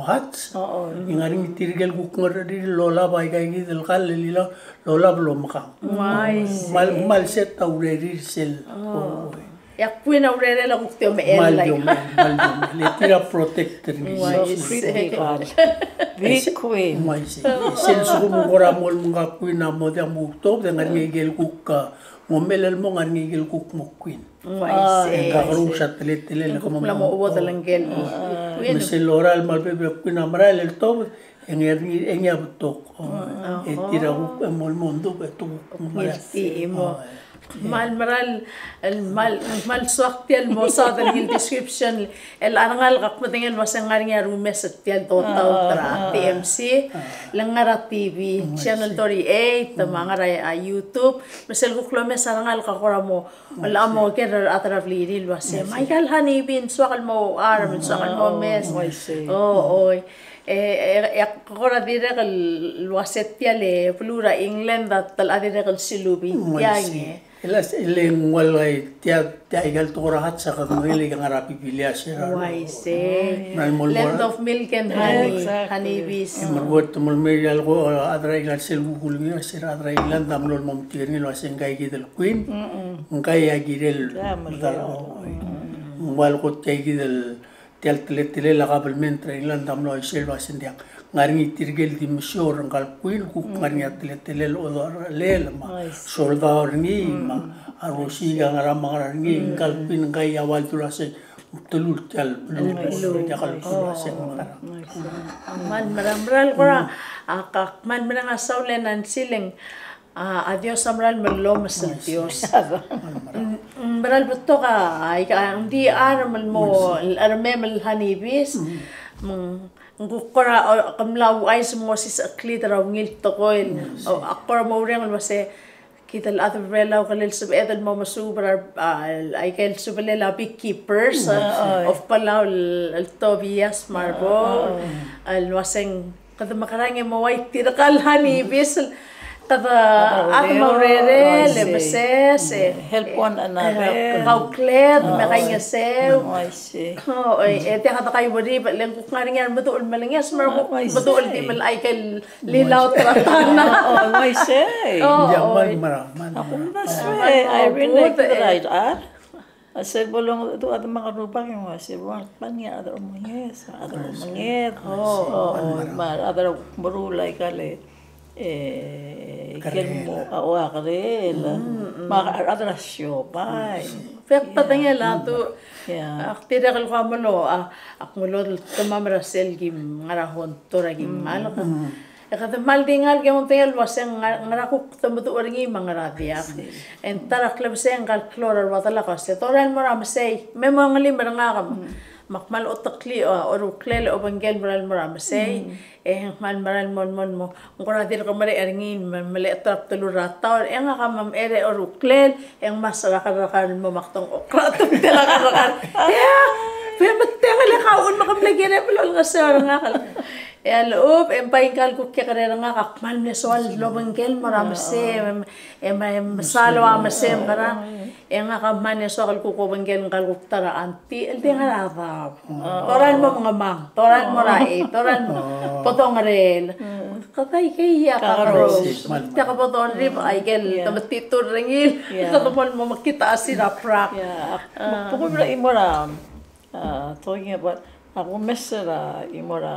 hatch. E ngar er ngii tirke el kuk ngercherir el olab aika kid el kall el ilaol, lolab el omekang. Kmal, kmal set a urerir sel. E a queen a urerel a kuk di omechell. Kmal di omechell, kmal di omechell. E tir a protect er ngii. Uaisei. So critical. The queen. Uaisei. Sel lsekum ng kora mo el mengka queen a mo diak mo kuk tobed, e ngar er ngii aike el kuk, a, mo mechell el mo, ngar er ngii aike el kuk mo queen. Uaisei. E ng kakerous a teletelel e ke mo mla mo uodel ngike el queen. Me sel lorael me a lebebil el queen a merael el tobed, e ngii a, e ngii a betok. E tir a kuk, e mo el mo mdubech e te kuk mo merael. Kmal mera el, kmal, kmal soak tia el mo saod er ngii el description, el a rengalek a kmedengei el uasei ng ngar er ngii a rumes er tia el dotaut er a T M C, le ngar er a T V, channel thirty-eight, me a ngar er a YouTube, me sel kuk lomes a rengalek a kora mo, el a mo oker er a rechad er a blirir el uasei, me aika el honeybee ng soak el mo harm, ng soak el mo mes. O, oi. E, e, e, kora dirrek el uasei tia el beluu er a England a te locha dirrek el silubii tiang e. E le ng ua el tia, tia ikal tekoi er a hats a kede medengei el ngar er a Biblia se er a Uaisei. Land of milk and honey. Exactly. Honey bees. E merekong te melemei el ko, a, chad er a Ireland, sel kuk ulengit er a chad er a Ireland a mlo el mo metik er ngii el uasei ngkai kid el queen. Ngkai a kirel medal. Ng ua el kot tia kid el Tia el teletelel a kabelment er a England a mlo isei el uasei ng diak, ngar er ngii tirke el di mesiou er ngka el queen, kuk ngar er ngii a teletelel a oderchelel me a soldau er ngii me a rosiik a ngar er a mekera er ngii, ngka el queen ngkai a ua el dul uasei, ng telul tia el beluu, diak el beluu el uasei ng ngar er a. Kmal meral, meral kora, a, kmal mereng a saul e Nancy le ng A, a Dios a meral mellomes el Dios. Ng, ng meral betok a, a, ika, ng di a remo el mo, el remei el honey bees. Me ng, ng kuk kora, o, ke mla ouchais el mo sisecheklid er a ungil tekoi el, o, ak kora mo oureng el uasei, kid el chad er a Belau, kede el sebeched el mo mesuub er a, a, el, aike el subelel a beekeepers, a, of Palau el, el Tobias Marbou, el uasei ng Kede mekerang e mo ua tirka el honey bees, kede, a, kede mo urerel, e meses, e help one another. Kaukled, me kaingeseu. O, e, e tia kede kaiueribel, le ng kuk ngar er ngii a remeduch el melenges, me a remeduch el di melai aike el lilaut er a tana. O, uaisei. O, o. Ak ulemesei, Irene, e kede rai, a? A sel bo longedecheduch a demak el rubak e ng uasei, rubak, ng kmal ngii a chad er a omenged, a chad er a omenged. O, o, me a chad er a meruul aika el, e, ikel mo, a, ua kerel. Me a rechad er a siobai. Bek el bedengel a du. Ak dirrek el kuk mlo, a, ak mlo temam er a sel kim ngar er a honto er a kim ngalek. E kede kmal di ngalek e ng ongtengel el uasei ng ngera, ngera kuk demeduch er ngii me a ngera diak. E ng ta er a klebesei e ngka el klou er a rua delak a uasei, dorael el mo er a mesei, me mo ngelim er ngak. Me ak kmal oteklii a oruklel e obengkel el meral mo er a mesei. E ng kmal meral mo, mo, mo, ng kora dirk merek er ngii, me, melechetar a bdelul er a taul, e ngak a mom er a oruklel, e ng mas er a kerrekar el mo mak tong okra tebtel a kerrekar. Ia, be metengel e kau me ke mle kirem el olengeseu er ngak. E a lechub, e ng bai ngka el kuk kekerei er ngak, ak kmal mle soal el obengkel el mo er a mesei, e, e, e, me, e, mesal ua mesei, me kera, e ngak a kmal mle soak el kuk obengkel ngka el kuk ta er a auntie, el di ngar er a daob. Dorael mo mengemang, dorael mo er a chei, dorael mo, bo dongerel. Kede ikei a kakerous. Tia ke bo dongerib, aike el, te metitur er ngii, kede mo, mo mekngit a chelsel a brak. Ia, ak, me ak bo kora chimo er a, a, talking about, ak omes er a chimo er a,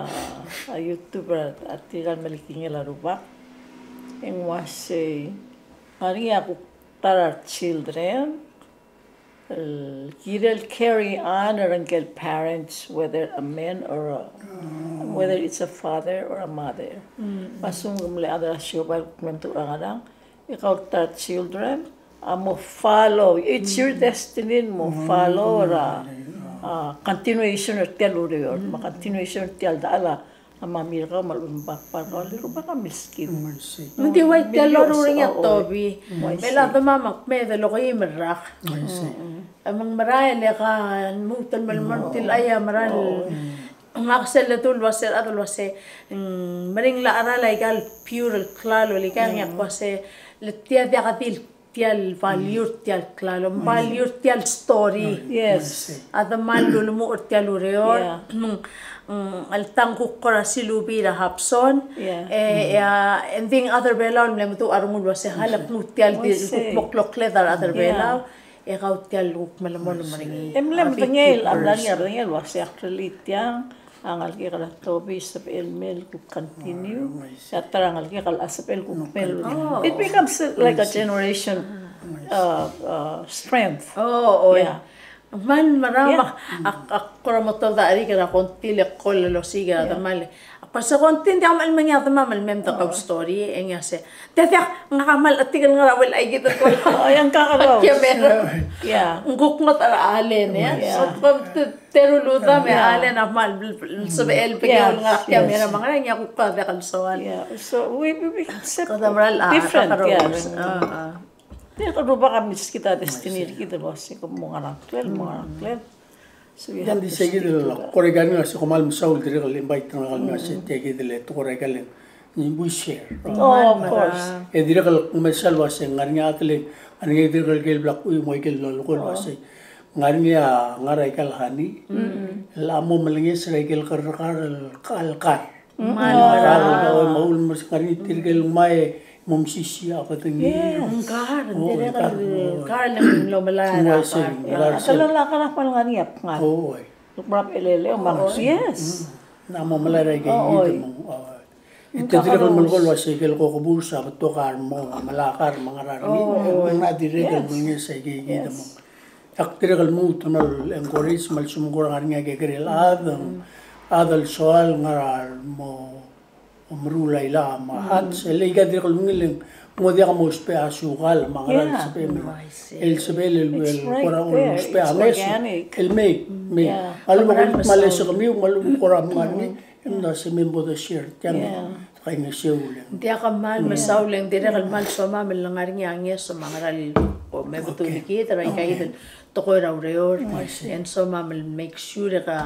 a, YouTube er a, a tirka el melekingel a rubak. E ng uasei, ng ngar er ngii a kuk ta er a children, el kirel carry on er ngike el parents, whether a man or a, whether it's a father or a mother. Me a lsekum ke mle chad er a siobai el kuk mle meduch er a ngerang, e kau ta er a children, a mo follow, it's your destiny el mo follow er a, a, continuation er tia el ureor, me a continuation er tia el dechal a a mami er kau me a lechub e ng papa er kau, le rubak a milskid. Ng di ua tia el loruul er ngii a Tobi. Me a chedemam a kmeed el okeim el rak. E me ng merael e ka lmuut el melemolem, tia el chai a merael. Ngak sel ledu el uasei, el chad el uasei, mm, meringel a cheral aika el pure el klalo, le aika el ngiak uasei, le tia diak di el tia el value er tia el klalo, value er tia el story. Yes. A demal el ulemuchel er tia el ureor, mm, mm, el tang kuk kora silubii er a Hobson. E, e a, e ng di a rechad er a Belau el mle meduch a rengul el uasei, a le knguu tia el di, kuk mo kloklled a rechad er a Belau. E kau tia el kuk melemolem er ngii. E mle medengei, a mla er ngii a bedengel el uasei, actually tiang, a ngalek er a Tobi, sebechel el mei el kuk continue. A ta er a ngalek a sebechel el kuk mei el. It becomes like a generation, uh, uh, strength. Oh, oh, yeah. Kmal mera, ak, ak kora mo tobed er a konti el kol el osiik er a demal. Ak kora se konti, ng diak kmal mengiatemam el mei me de kau story, e ng uasei. Tia diak, ngak a kmal chetik el ngar er a ua el aikid el kora. Ng kuk ngodech er a Allen, e. Teru el udoud me a Allen a kmal sebechel el bekeu el ngar er a camera me a ngerang, e a kuk diak el soal. Yeah, so we, we, we accept different, yeah. Tia el rubak a milskid a destiny er kid el uasei ke mo ngar er a ngklel, mo ngar er a ngklel. Ng di sei kid el kora aika el uasei ke kmal mesaul el dirrek el invite er ngak el uasei tia kid el tekoi er aika el Ng, we share. Oh, of course. E dirrek el kmal mesa el uasei ng ngar er ngii a chad el Ngar er ngii a dirrek el ikel blak ui mo ikel lolekoi el uasei. Ngar er ngii a ngar er a ikal honey. El a mo melenges er a ikel kerrekar el kar. Kar el kau e mo ulemes ngar er ngii tirke el ngmai e mo mesisiich a bedengir. Ng kar, ng dirrek el kar el lomelai er a kar. A telal a kar a kmal ngar er ngii a bngar. Oi. Luk mera el eleu me ng, yes. Ng mo melai er a ikei kid me ng, e te dirrek el melekoi el uasei ikel kokeburs a betok a remo melai a kar me a ngar er ngii. Ng dirrek el melenges a ikei kid me ng. Ak dirrek el lmuut el mo encourage me a lsekum ng kora ngar er ngii a kekerei el chad, chad el soal ngar er a mo meruul a ilach me a hats, e le ika dirrek el ungil e ng mo diak mo ousbech a sukal me a ngera el sebechem el, el sebechel el, el kora ousbech a ngeso el mei, mei. Me a lebo kuk kmal ousbech kemiu, me a lebo kora ngar er ngii, e ng mla se mei bo de share tiang. Kaingeseu le ng diak kmal mesaul e ng dirrek el kmal somam el ngar er ngii a ngeso me a ngera el, o me betul kid er a ika kid el tekoi er a ureor. E ng somam el make sure e ke,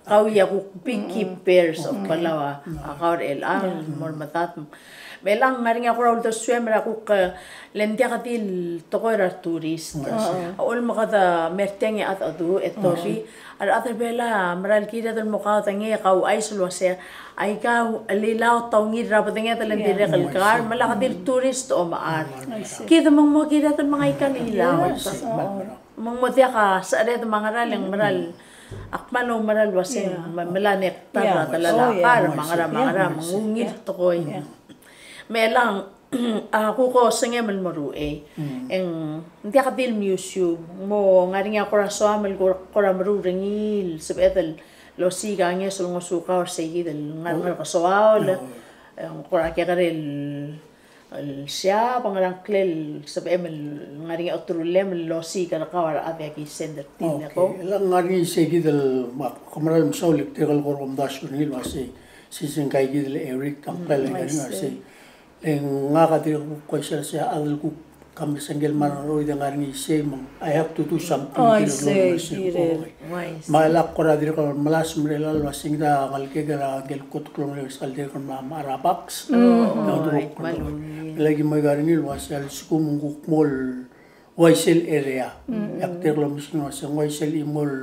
kau a kuk beekeepers of Palau a, a kau er chelechang el mo er medad. Me chelechang ng ngar er ngii a kora uldesuem er a kuk, e, le ng diak di el tekoi er a retourist. A uchul me kede mer tiang e a chad a du, e tobi, a rechad er Belau a mera el kired el mo kaodengei e kauchais el uasei, aika el lilaot a ungil er a bedenged el ng dirrek el kar, me lak di el tourist a omechar. Kid me ng mo kired el menga aika el lilaot. Me ng mo diak a sechered me a ngera le ng mera el, ak kmal oumerang el uasei, me, melai a nektar er a delal a kar, me a ngera, me a ngera, me ng ungil tekoi. Me chelechang, a kuk osengem el mo er uchei. E ng diak di el museum, mo ngar er ngii a kora soam el kora, kora meruul er ngii el sebeched el osiik a ngeso el ngosukau er sei kid el ngar, ngar er a kesoaol. E ng kora kekerei el el siab, ngerang klel sebechem el ngar er ngii a oterulem el osiik er kau a rechad e aki send er tir el eko. Chelechang ng ngar er ngii sei kid el, me ak kmal mesaul e dirrek el kora omdasu er ngii el uasei, sei, sei ngka kid el Eric, a ngklel el ngar er ngii a sei. Le ngak a dirrek el kuk uaisei el sei a chad el kuk kemesengkel me a rolel e ngar er ngii sei me ng, I have to do something. Me a lak kora dirrek el melasem er chelechang el uasei ngda ngelekek er a ngikel kot el klou el ngeso el dirrek el mla mechar a box. Me lak ki mo ika er ngii el uasei a lsekum ng kuk mo uaisei el area, e ak dirrek el omes er ngii el uasei ng uaisei el chimo el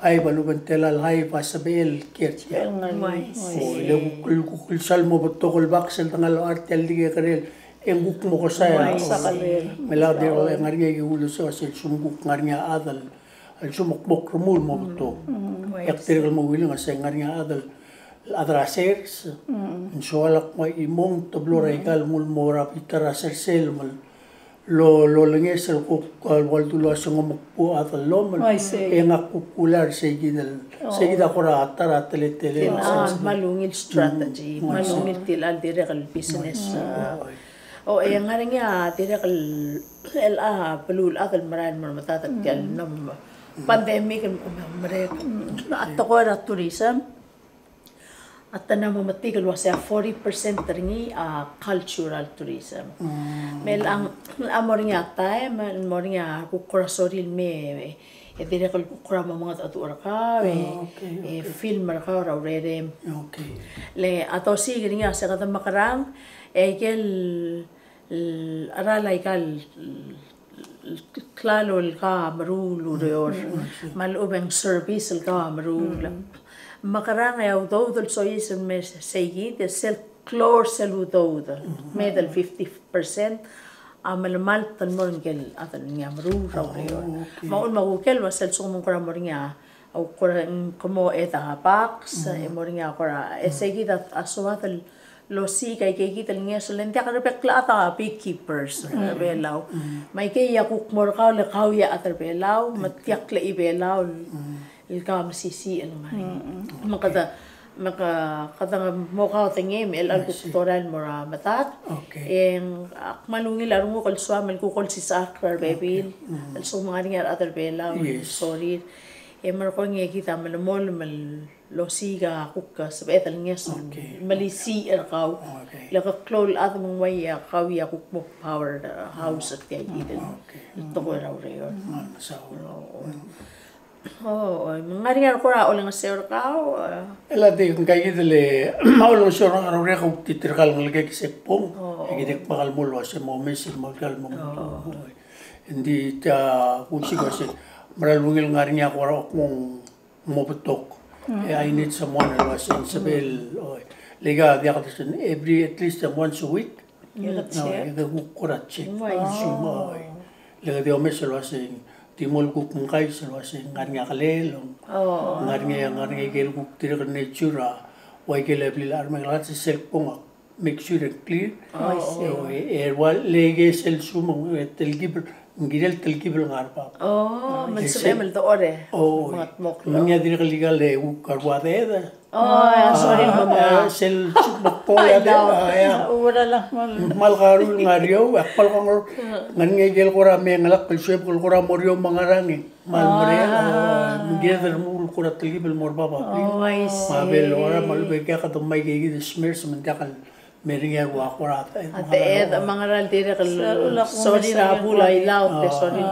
hive, a lechub e ng tela el hive a sebechel el kiei er tiang. O, le kuk, kuk el sal mo betok el box el dengar el locha er tia el di kekerei el, e ng kuk mo kesai. Me lak dirrek el ngar er ngii a kuk uldesuem el uasei a lsekum ng kuk ngar er ngii a chad el a lsekum ak mo kmo el mo betok. E ak dirrek el mo willing a sei ng ngar er ngii a chad el, chad er a sers, ng soal a kmo a chimo ng teblo er a ikal nguu el mo er a bita er a sersel me lo, lolengeseu el kuk, el ua ldu el uasei ng mo kuk chad el lomel. E ngak kuk ula er sei kid el, sei kid a kora ta er a teletelel. Kmal ungil strategy, kmal ungil tilechal dirrek el business. O, e ng ngar er ngii a dirrek el, el a beluulechad el merael el mo er medad er tia el mlo pandemic el merek. A tekoi er a tourism a te mla mo metik el uasei a forty percent er ngii a cultural tourism. Me chelechang a mo er ngii a taem el mo er ngii a kuk kora sorir el mei e dirrek el kuk kora mo mengedecheduch er kau e film er kau er a urerem. Le a dosiik er ngii a sei kede mekerang e ikel el cheral a ikal klalo el kau a meruul el ureor, me a lechub e ng service el kau a meruul. Mekerang e a udoud el soiseb el mei sei kid e sel klou er sel udoud, me del fifty percent a melemalt el mo er ngike el chad el ngii a meruul er a ureor. Me a uchul me a kukel ua sel lsekum ng kora mo er ngii a A kora ng kmo e de a box, e mo er ngii a kora, e sei kid a soad el osiik a ikei kid el ngeso, le ng diak rebek el chad a beekeepers er a Belau. Me a ikei a kuk mo er kau le kau a chad er a Belau, me diak le Belau el kau a mesisiich el ngar. Me kede, me ke, kede mo kaudengei me chelechang el kuk dorael el mo er a medad. E ng, ak kmal ungil a renguk el soam el kuk olsisechakl er a rebebil el soam el ngar er ngii a rechad er a Belau el sorir. E merekong e kid a melemolem el osiik a kuk sebeched el ngeso el melisiich er kau. Le ke klou el chad me ng uai a kau a kuk mo power house er tia kid el tekoi er a ureor. O, me ng ngar er ngii a kora olengeseu er kau? E le di ngka kid el olengeseu er a urerek a kuk di tirka el ngelekek se kbong. E kid a kmal mo el uase mo omes el mo ika el mo. Ng di tia kusiik el uase, mera el ungil ngar er ngii a kora kmo ng mo betok. E, I need someone el uase ng sebechel, oi. Le aika diak el se-, every, at least once a week. Eke kuk kora check. Oi. Le ke di omes el uase, di mo el kuk ngkais el uase, ngar er ngii a kelel, ngar er ngii, ngar er ngii a ikel kuk dirrek el nature a, ua ikel blil a remengelakl, sel kbong a make sure e clear. Oh, I see. E, e, ua, le aike sel sumang, e, telkib el, ng kirel telkib el ngar er a bab. Oh, me sebechem el dechor e. Oh, me ng dirrek el ikal e kuk a rua deched. Oh, sorry, mama. Sel suk mekbong a deched, a, ia. Ua la kmal. Kmal karuul ngar er eou, a kmal kongor, ngar er ngii a ikel kora mengelakl el suebek el kora mo er eou me a ngerang e. Kmal mereng, oh, me ng kired el remuul el kora telkib el mo er a bab a blik. Oh, I see. Me a bel ora me a lechub e kede mei e kid el smear, me ng diak el mer ngii a rua kora, a deched, me a ngerang el dirrek el sorir a bul a ilaot e sorir.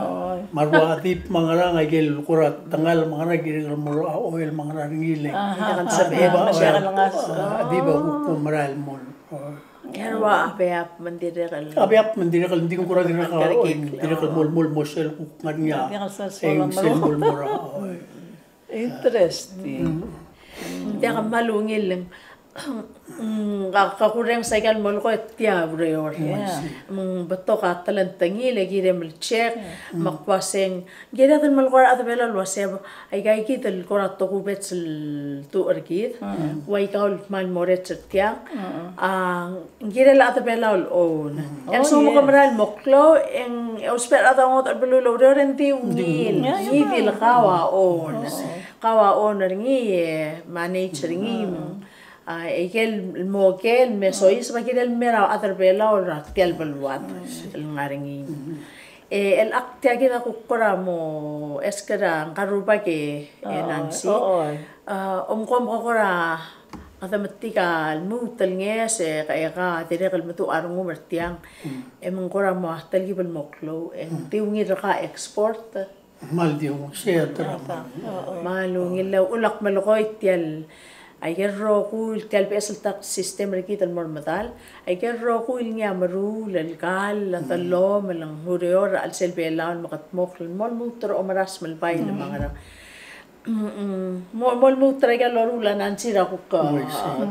Me a rua dib me a ngerang a ikel kora tengal me a ngerang a kirek el mo er a oil me a ngerang er ngii le. A dib a, a dib a kuk merael el mo. A rua a beab me ng dirrek el. A beab me ng dirrek el, ng di kora dirrek el, oi, dirrek el mo, mo, mo sel kuk ngar er ngii a. Ng sel mo, mo er a, oi. Interesting. Ng diak kmal ungil, ng, ng, ka, kakurrenges a ikal molekoi e tia ureor. Me ng betok a telengtengil e kirem el check, me ak uaseng, kired el melekoi er a rechad er a Belau el uasei, aika kid el kora tokubets el tuch er kid, ua ika el kmal mo er tiang. A, ng kirel a rechad er a Belau el own. E ng soam ke merael el mo klou, e ng, e ousbech a rechad er a ngodech el beluu el oureor e ng di ungil. Ngii di el kau a own. Kau a own er ngii, e manage er ngii. A, e ikel mo, ikel me soiseb a kirel mei er a rechad er a Belau er tia el beluad el ngar er ngii. E, el ak tia kid a kuk kora mo, esker a ngka el rubak e, e Nancy. A, omko, omko kora, a, demetik a lmuut el ngeso, e, e ka dirrek el meduch a rengum er tiang. E me ng kora mo telkib el mo klou, e ng di ungil er a export. Kmal di ungil, se a tara. Kmal ungil, le uchul ak melekoi tia el, aike el rokui, tia el beches el tax system er kid el mo er medal. Aike el rokui el ngii a meruul el kall, a dellomel, el ng ureor er a chelsel Belau el mekedmokl el mo lmuut er a omeras me a bai el me a ngerang. Mo, mo lmuut er aike el loruul a Nancy er a kuk, a,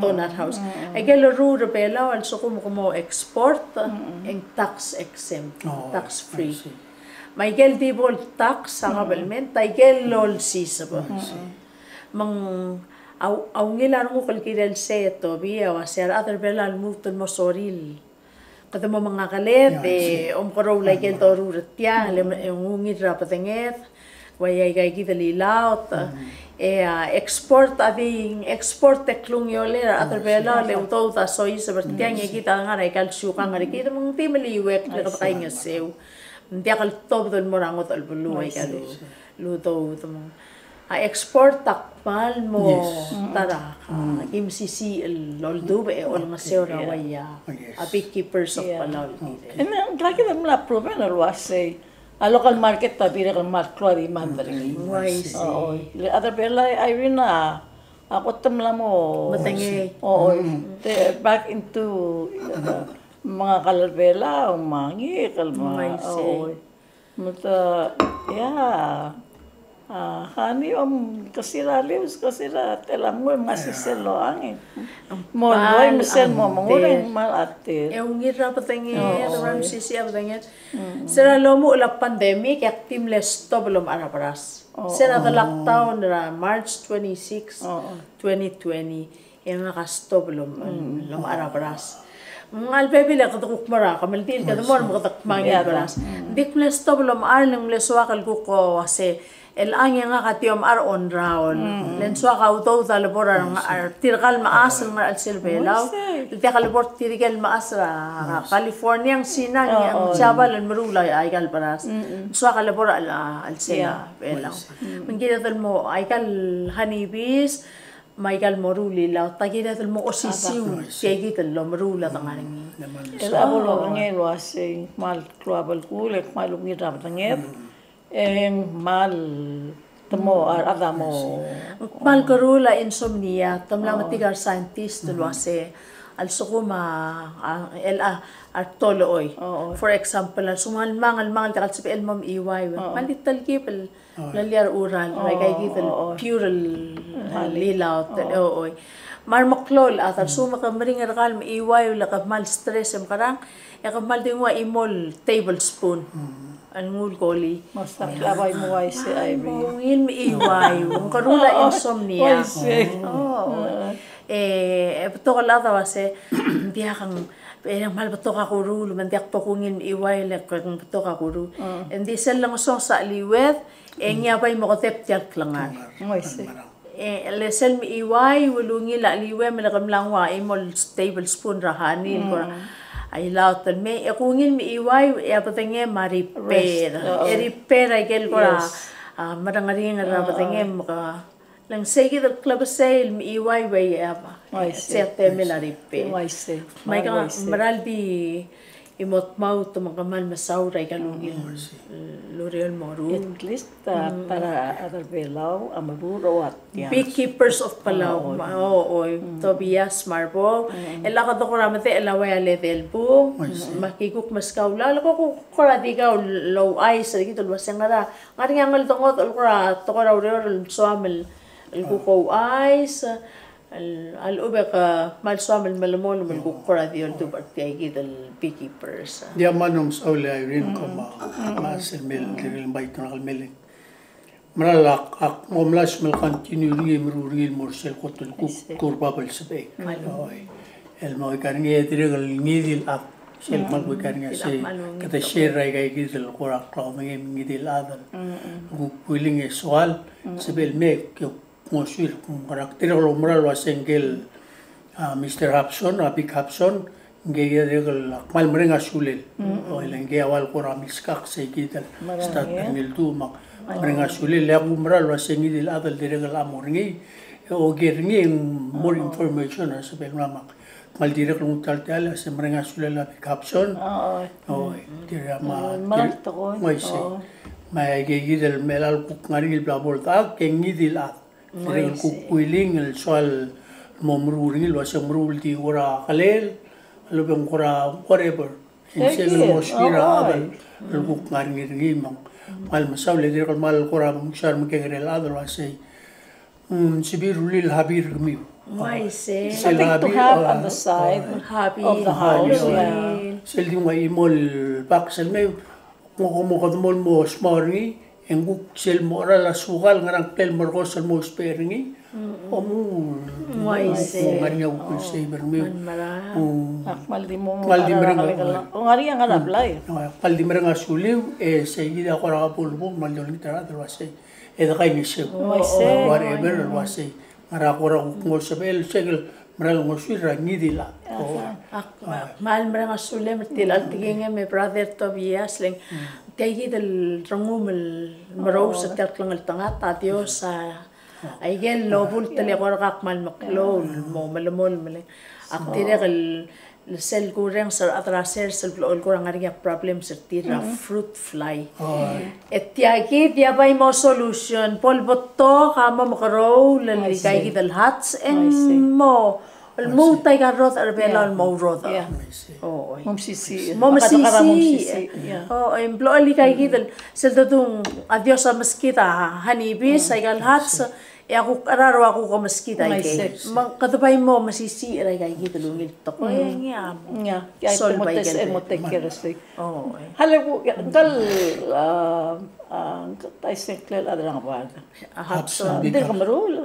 donut house. Aike el loruul er a Belau a lsekum ke mo export, e ng tax exempt, tax free. Me aike el di bo el tax a government, aike el olsiseb. Me ng, a, a ungil a renguk el kirel sei e Toby, a uasei a rechad er a Belau a lmuut el mo sorir. Kede mo mengakeled, e omkeroul aike el doruul er tiang, le ng ungil er a bedenged, ua aika kid el ilaot, e a export a di, export e klungiolel a rechad er a Belau, le udoud a soiseb er tiang, e kid a ngar er aika el siukang er kid, me ng di meliuekl, le kede kaingeseu. Ng diak el tobed el mo er a ngodech el beluu, aika el udoud me ng. A export a kmal mo ta er a, a, kim sisiich el oldubech e olengeseu er a ua ia, a beekeepers of Palau el kirel. E ng, ng kid a mla proven el uasei a local market a dirrek el kmal klou a demand er ngii. Uaisei. Oi. Le a rechad er a Belau, Irene, a kot el mla mo medengei. Oi. Te back into, uh, mengakeled er a Belau, me a ngikel, me a, oi. Me te, ia, a, honey, omkesir a lius, kesir a telemengui, me ng ngar er sel loang e. Mo loi me sel mo mengureng, kmal a tir. E ungil er a bedenged, e ua mesisiich a bedenged. Se er a lomuchel a pandemic, e ak di mle stop el omechar a beras. Se er a de lockdown er a March twenty-six, twenty twenty. E ngak a stop el om, el omechar a beras. Ng ngar er a bebil e kede kuk mo er a kemeldiil, kede mo er a me kede kmal ngii el beras. Ng di ak mle stop el omechar, le ng mle soak el kuk uase, el ang e ngak a di omechar a ongraol. Le ng soak a udoud a lebo er a, tirka el mechas el ngar er a chelsel Belau. Le diak lebo er tirke el mechas er a California, ng Sina, ng Siabal el meruul aika el beras. Ng soak a lebo er a chelsel Belau. Me ng kired el mo, aika el honeybees, me aika el moruul el ilaot, a kired el mo osisiu, tia kid el omeruul a dengar er ngii. El a bo lodengei el uasei, kmal klou a belkul, e kmal ungil er a bedenged, e ng kmal te mo, a, a rechad a mo. Ng kmal keruul a insomnia, te mla metik a re scientist el uasei, a lsekum a, a, el a, a tolechoi. Oo. For example, a lsekum a lmangel, lmangel, diak el sebechel el mo mechiuaiu. Oo. Kmal di telkib el, oo, loia er a ural, oh, er a ikaikid el, oh, pure el, oh, el ilaot, oh, oi. Me a remeklou el chad, a lsekum ke meringel er kau el mechiuaiu, le ke kmal stress e mekerang, e ke kmal di nguu a chimo el tablespoon. Mm. A nguu el koli. Mo stop el bai mo uaisei, Irene. Mo ungil mechiuaiu, ng keruul a insomnia. Uaisei. Oh. E, e betok el chad a uase, ng diak, ng, e ng kmal betok a kuruul, me ng diak bo kungil mechiuaiu, le ng betok a kuruul. Mm. Ng di sel lengesonges a cheliued, e ngii a bai mo kedeb tia el klengar. Uaisei. E, le sel mechiuaiu el ungil a cheliuem, me le ke mla nguu a chimo el tablespoon er a honey, el kora, a ilaot el mei, e kungil mechiuaiu, e a bedengem a repair. Rest, oo. E repair a ikel kora, yes, a, merengeringel er a bedengem, me ke, le ng seikid el klebesei el mechiuaiu e a, uaisei, sei a temel a repair. Uaisei. Me aika, uaisei, mera el di, e mo tmaut me kmal mesaul er aika el ungil el ureor el moruul. At least, a, ta er a rechad er a Belau a meruul a ua tiang. Beekeepers of Palau. Oo, oi. Ma, oo, oi. Tobias Marbou. Mm. E lak de kora medechel a ua el edei el bung. Me aki kuk meskau el, le ko kuk kora di kau el ouchais er kid el uase ng ngar er ngii a ngeldongodech el kora tekoi er a ureor el soam el, el kuk ouchais. El, a lechub e ke kmal soam el melemolem el kuk kora di oldubech er tia kid el beekeepers. Ng di a kmal mesaul e Irene, kmo, me sel mei el dirrek el invite er ngak el mei el. Mera el ak, ak mo mla sel continue er ngii, meruul er ngii el mo er sel kot el kuk, kuk er bab el sebechek. Oi. El mo ika er ngii e dirrek el ngii di el chad. Sel kmal kuk ika er ngii a sei, kede share er aika kid el kora klou me ngii di el chad el kuk willing e soal, sebechel el mei, ke ngosuir, kuk ngar er ngii, ak dirrek el oumera el uase ngike el, a, Mister Hobson, a, Big Hobson, ngike a dirrek el, ak kmal mereng a sulel. Oi, le ngike a ua el kora milskak seikid el start er ngii el du, me ak mereng a sulel, le ak oumera el uase ngii di el chad el dirrek el mo er ngii, e oker er ngii e ng more information a sebechel el mla me ak kmal dirrek el nguu tia el, tia el, se mereng a sulel a Big Hobson. Oi, oi. Oi, tir a ma, oi, tir, tekoi. Oi, se. Me aike kid el mei el kuk ngar er ngii el bla bo el dak, e ngii di el chad. Dirrek el kuk willing el soal el mo meruul er ngii el uase ng meruul di kora kelel, a lechub e ng kora whatever. Ng sel mo suir a chad el kuk ngar er ngii me ng kmal mesaul e dirrek el kmal kora mekesai er a mekekerei el chad el uasei, mm, sebechir el rullii el hobby er kemiu. Uaisei. Sel hobby, to have on the side of the house. Sel di nguu a chimo el box el mei, mo, mo kede mo, mo smau er ngii, e ng kuk sel mo cheral a sukal, ngerang klel el merkos el mo ousbech er ngii. Omuchel. Uaisei. Mo ngar er ngii a kuk el save er kemiu. Kmal di mo, kmal di mereng a, ngar er ngii a ngar er a blai. Kmal di mereng a suliu, e seikid a kora bo el bung, kmal di olengit er a rechad el uasei, e de kaingeseu. Uaisei. Whatever el uasei. Ngar er a kora kuk mo sebechel, sel mera el ngosuir er a ngii di el chad. Ak kmal mereng a sulem er tia el tekingem e Brother Tobias, le ng tia kid el rengum el merous er tia el klengeltengat, a Dios a, aike el lobult el eko er kau a kmal meklou el mo melemolem, le ak dirrek el sel kurrenges er a chad er a sers el blechoel el kora ngar er ngii a problems er tir er a fruit fly. E tia kid a bai mo solution, bo el betok a mo mekeroul el ika kid el hats, e ng mo lmuut aika el rodech er a Belau el mo ourodech. Mo mesisiich. Mo mesisiich. O, e ng blechoel ika kid el, sel dedung a Dios a meskid a honey bees, aika el hats, e a kuk cherar a kuk omeskid aikei. Me kede bai mo mesisiich er aika kid el ungil tekoi, e ngii a mo solve aike el. Hale, ngkal, a, a, ngkal ta isei ngklel a chad er a Ngebard. A Hudson. Ng dirk meruul.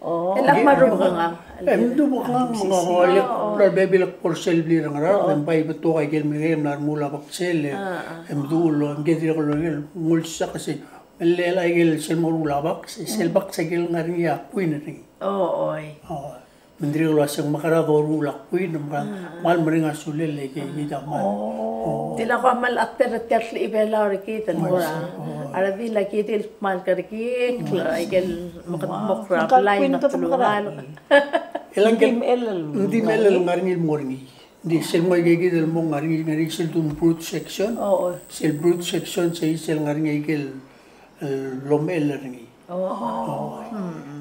O. E lak meruul ngang. E mdu bo ngang, me ng olek, a bebil el kbo er sel blil er a Ngaraard, e ng bai betok aike el mle mla remuul a beksel, e mdu el, ngke dirrek el olek, ng ulsisechakl sei. Me le aike el sel mo ruul a baks, sel baks aike el ngar er ngii a queen er ngii. O, oi. O, me ng dirrek el uasei ng mekera doruul a queen, me ng kmal mereng a sulel e kid a kmal. O. Di lak kmal a ter er tia el klechibelau er kid el mo er a. A redil a kid el kmal kerekikl, aike el mekedmokl er a blai me a telungalek. Ng di mechell el ngar er ngii el mo er ngii. Ng di sel mo aike kid el mo ngar er ngii, ngar er ngii sel dun brood section. O, o. Sel brood section, sei sel ngar er ngii aike el, el lomechell er ngii. O. O.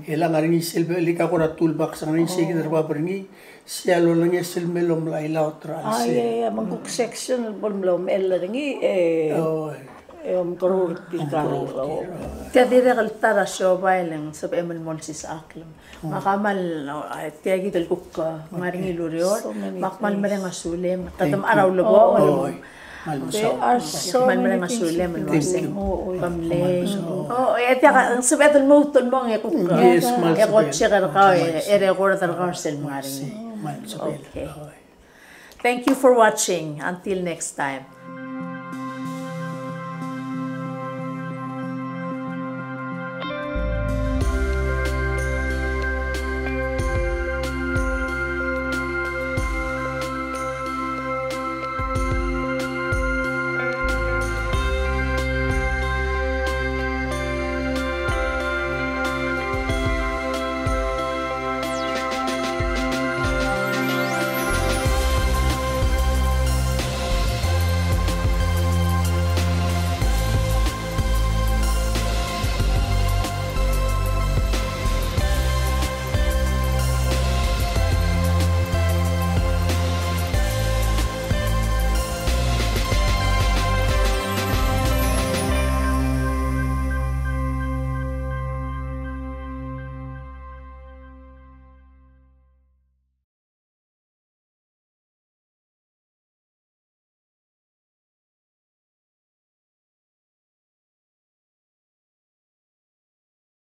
E le ngar er ngii sel bechelik a kora toolbox, ngar er ngii sei kid er bab er ngii, Sel lolengei sel me lomlai laut er a chelsel. Ai, e, me ng kuk section el bo lomlai er ngii, e, e, omkeroul er tirka el, o. Tia dirrek el ta er a siobai e le ng sebechem el mo olsisechakl. Me ak kmal, o, tia kid el kuk, e, ngar er ngii el ureor, me ak kmal mereng a sulem. Thank you. Kede mechar a ulekongel. Kmal mereng a sulem el uasei. Kom mle. O, e diak, ng sebeched el lmuut el mong e kuk, e kot check er kau, e record er kau er sel ngar er ngii. Okay. Thank you for watching. Until next time.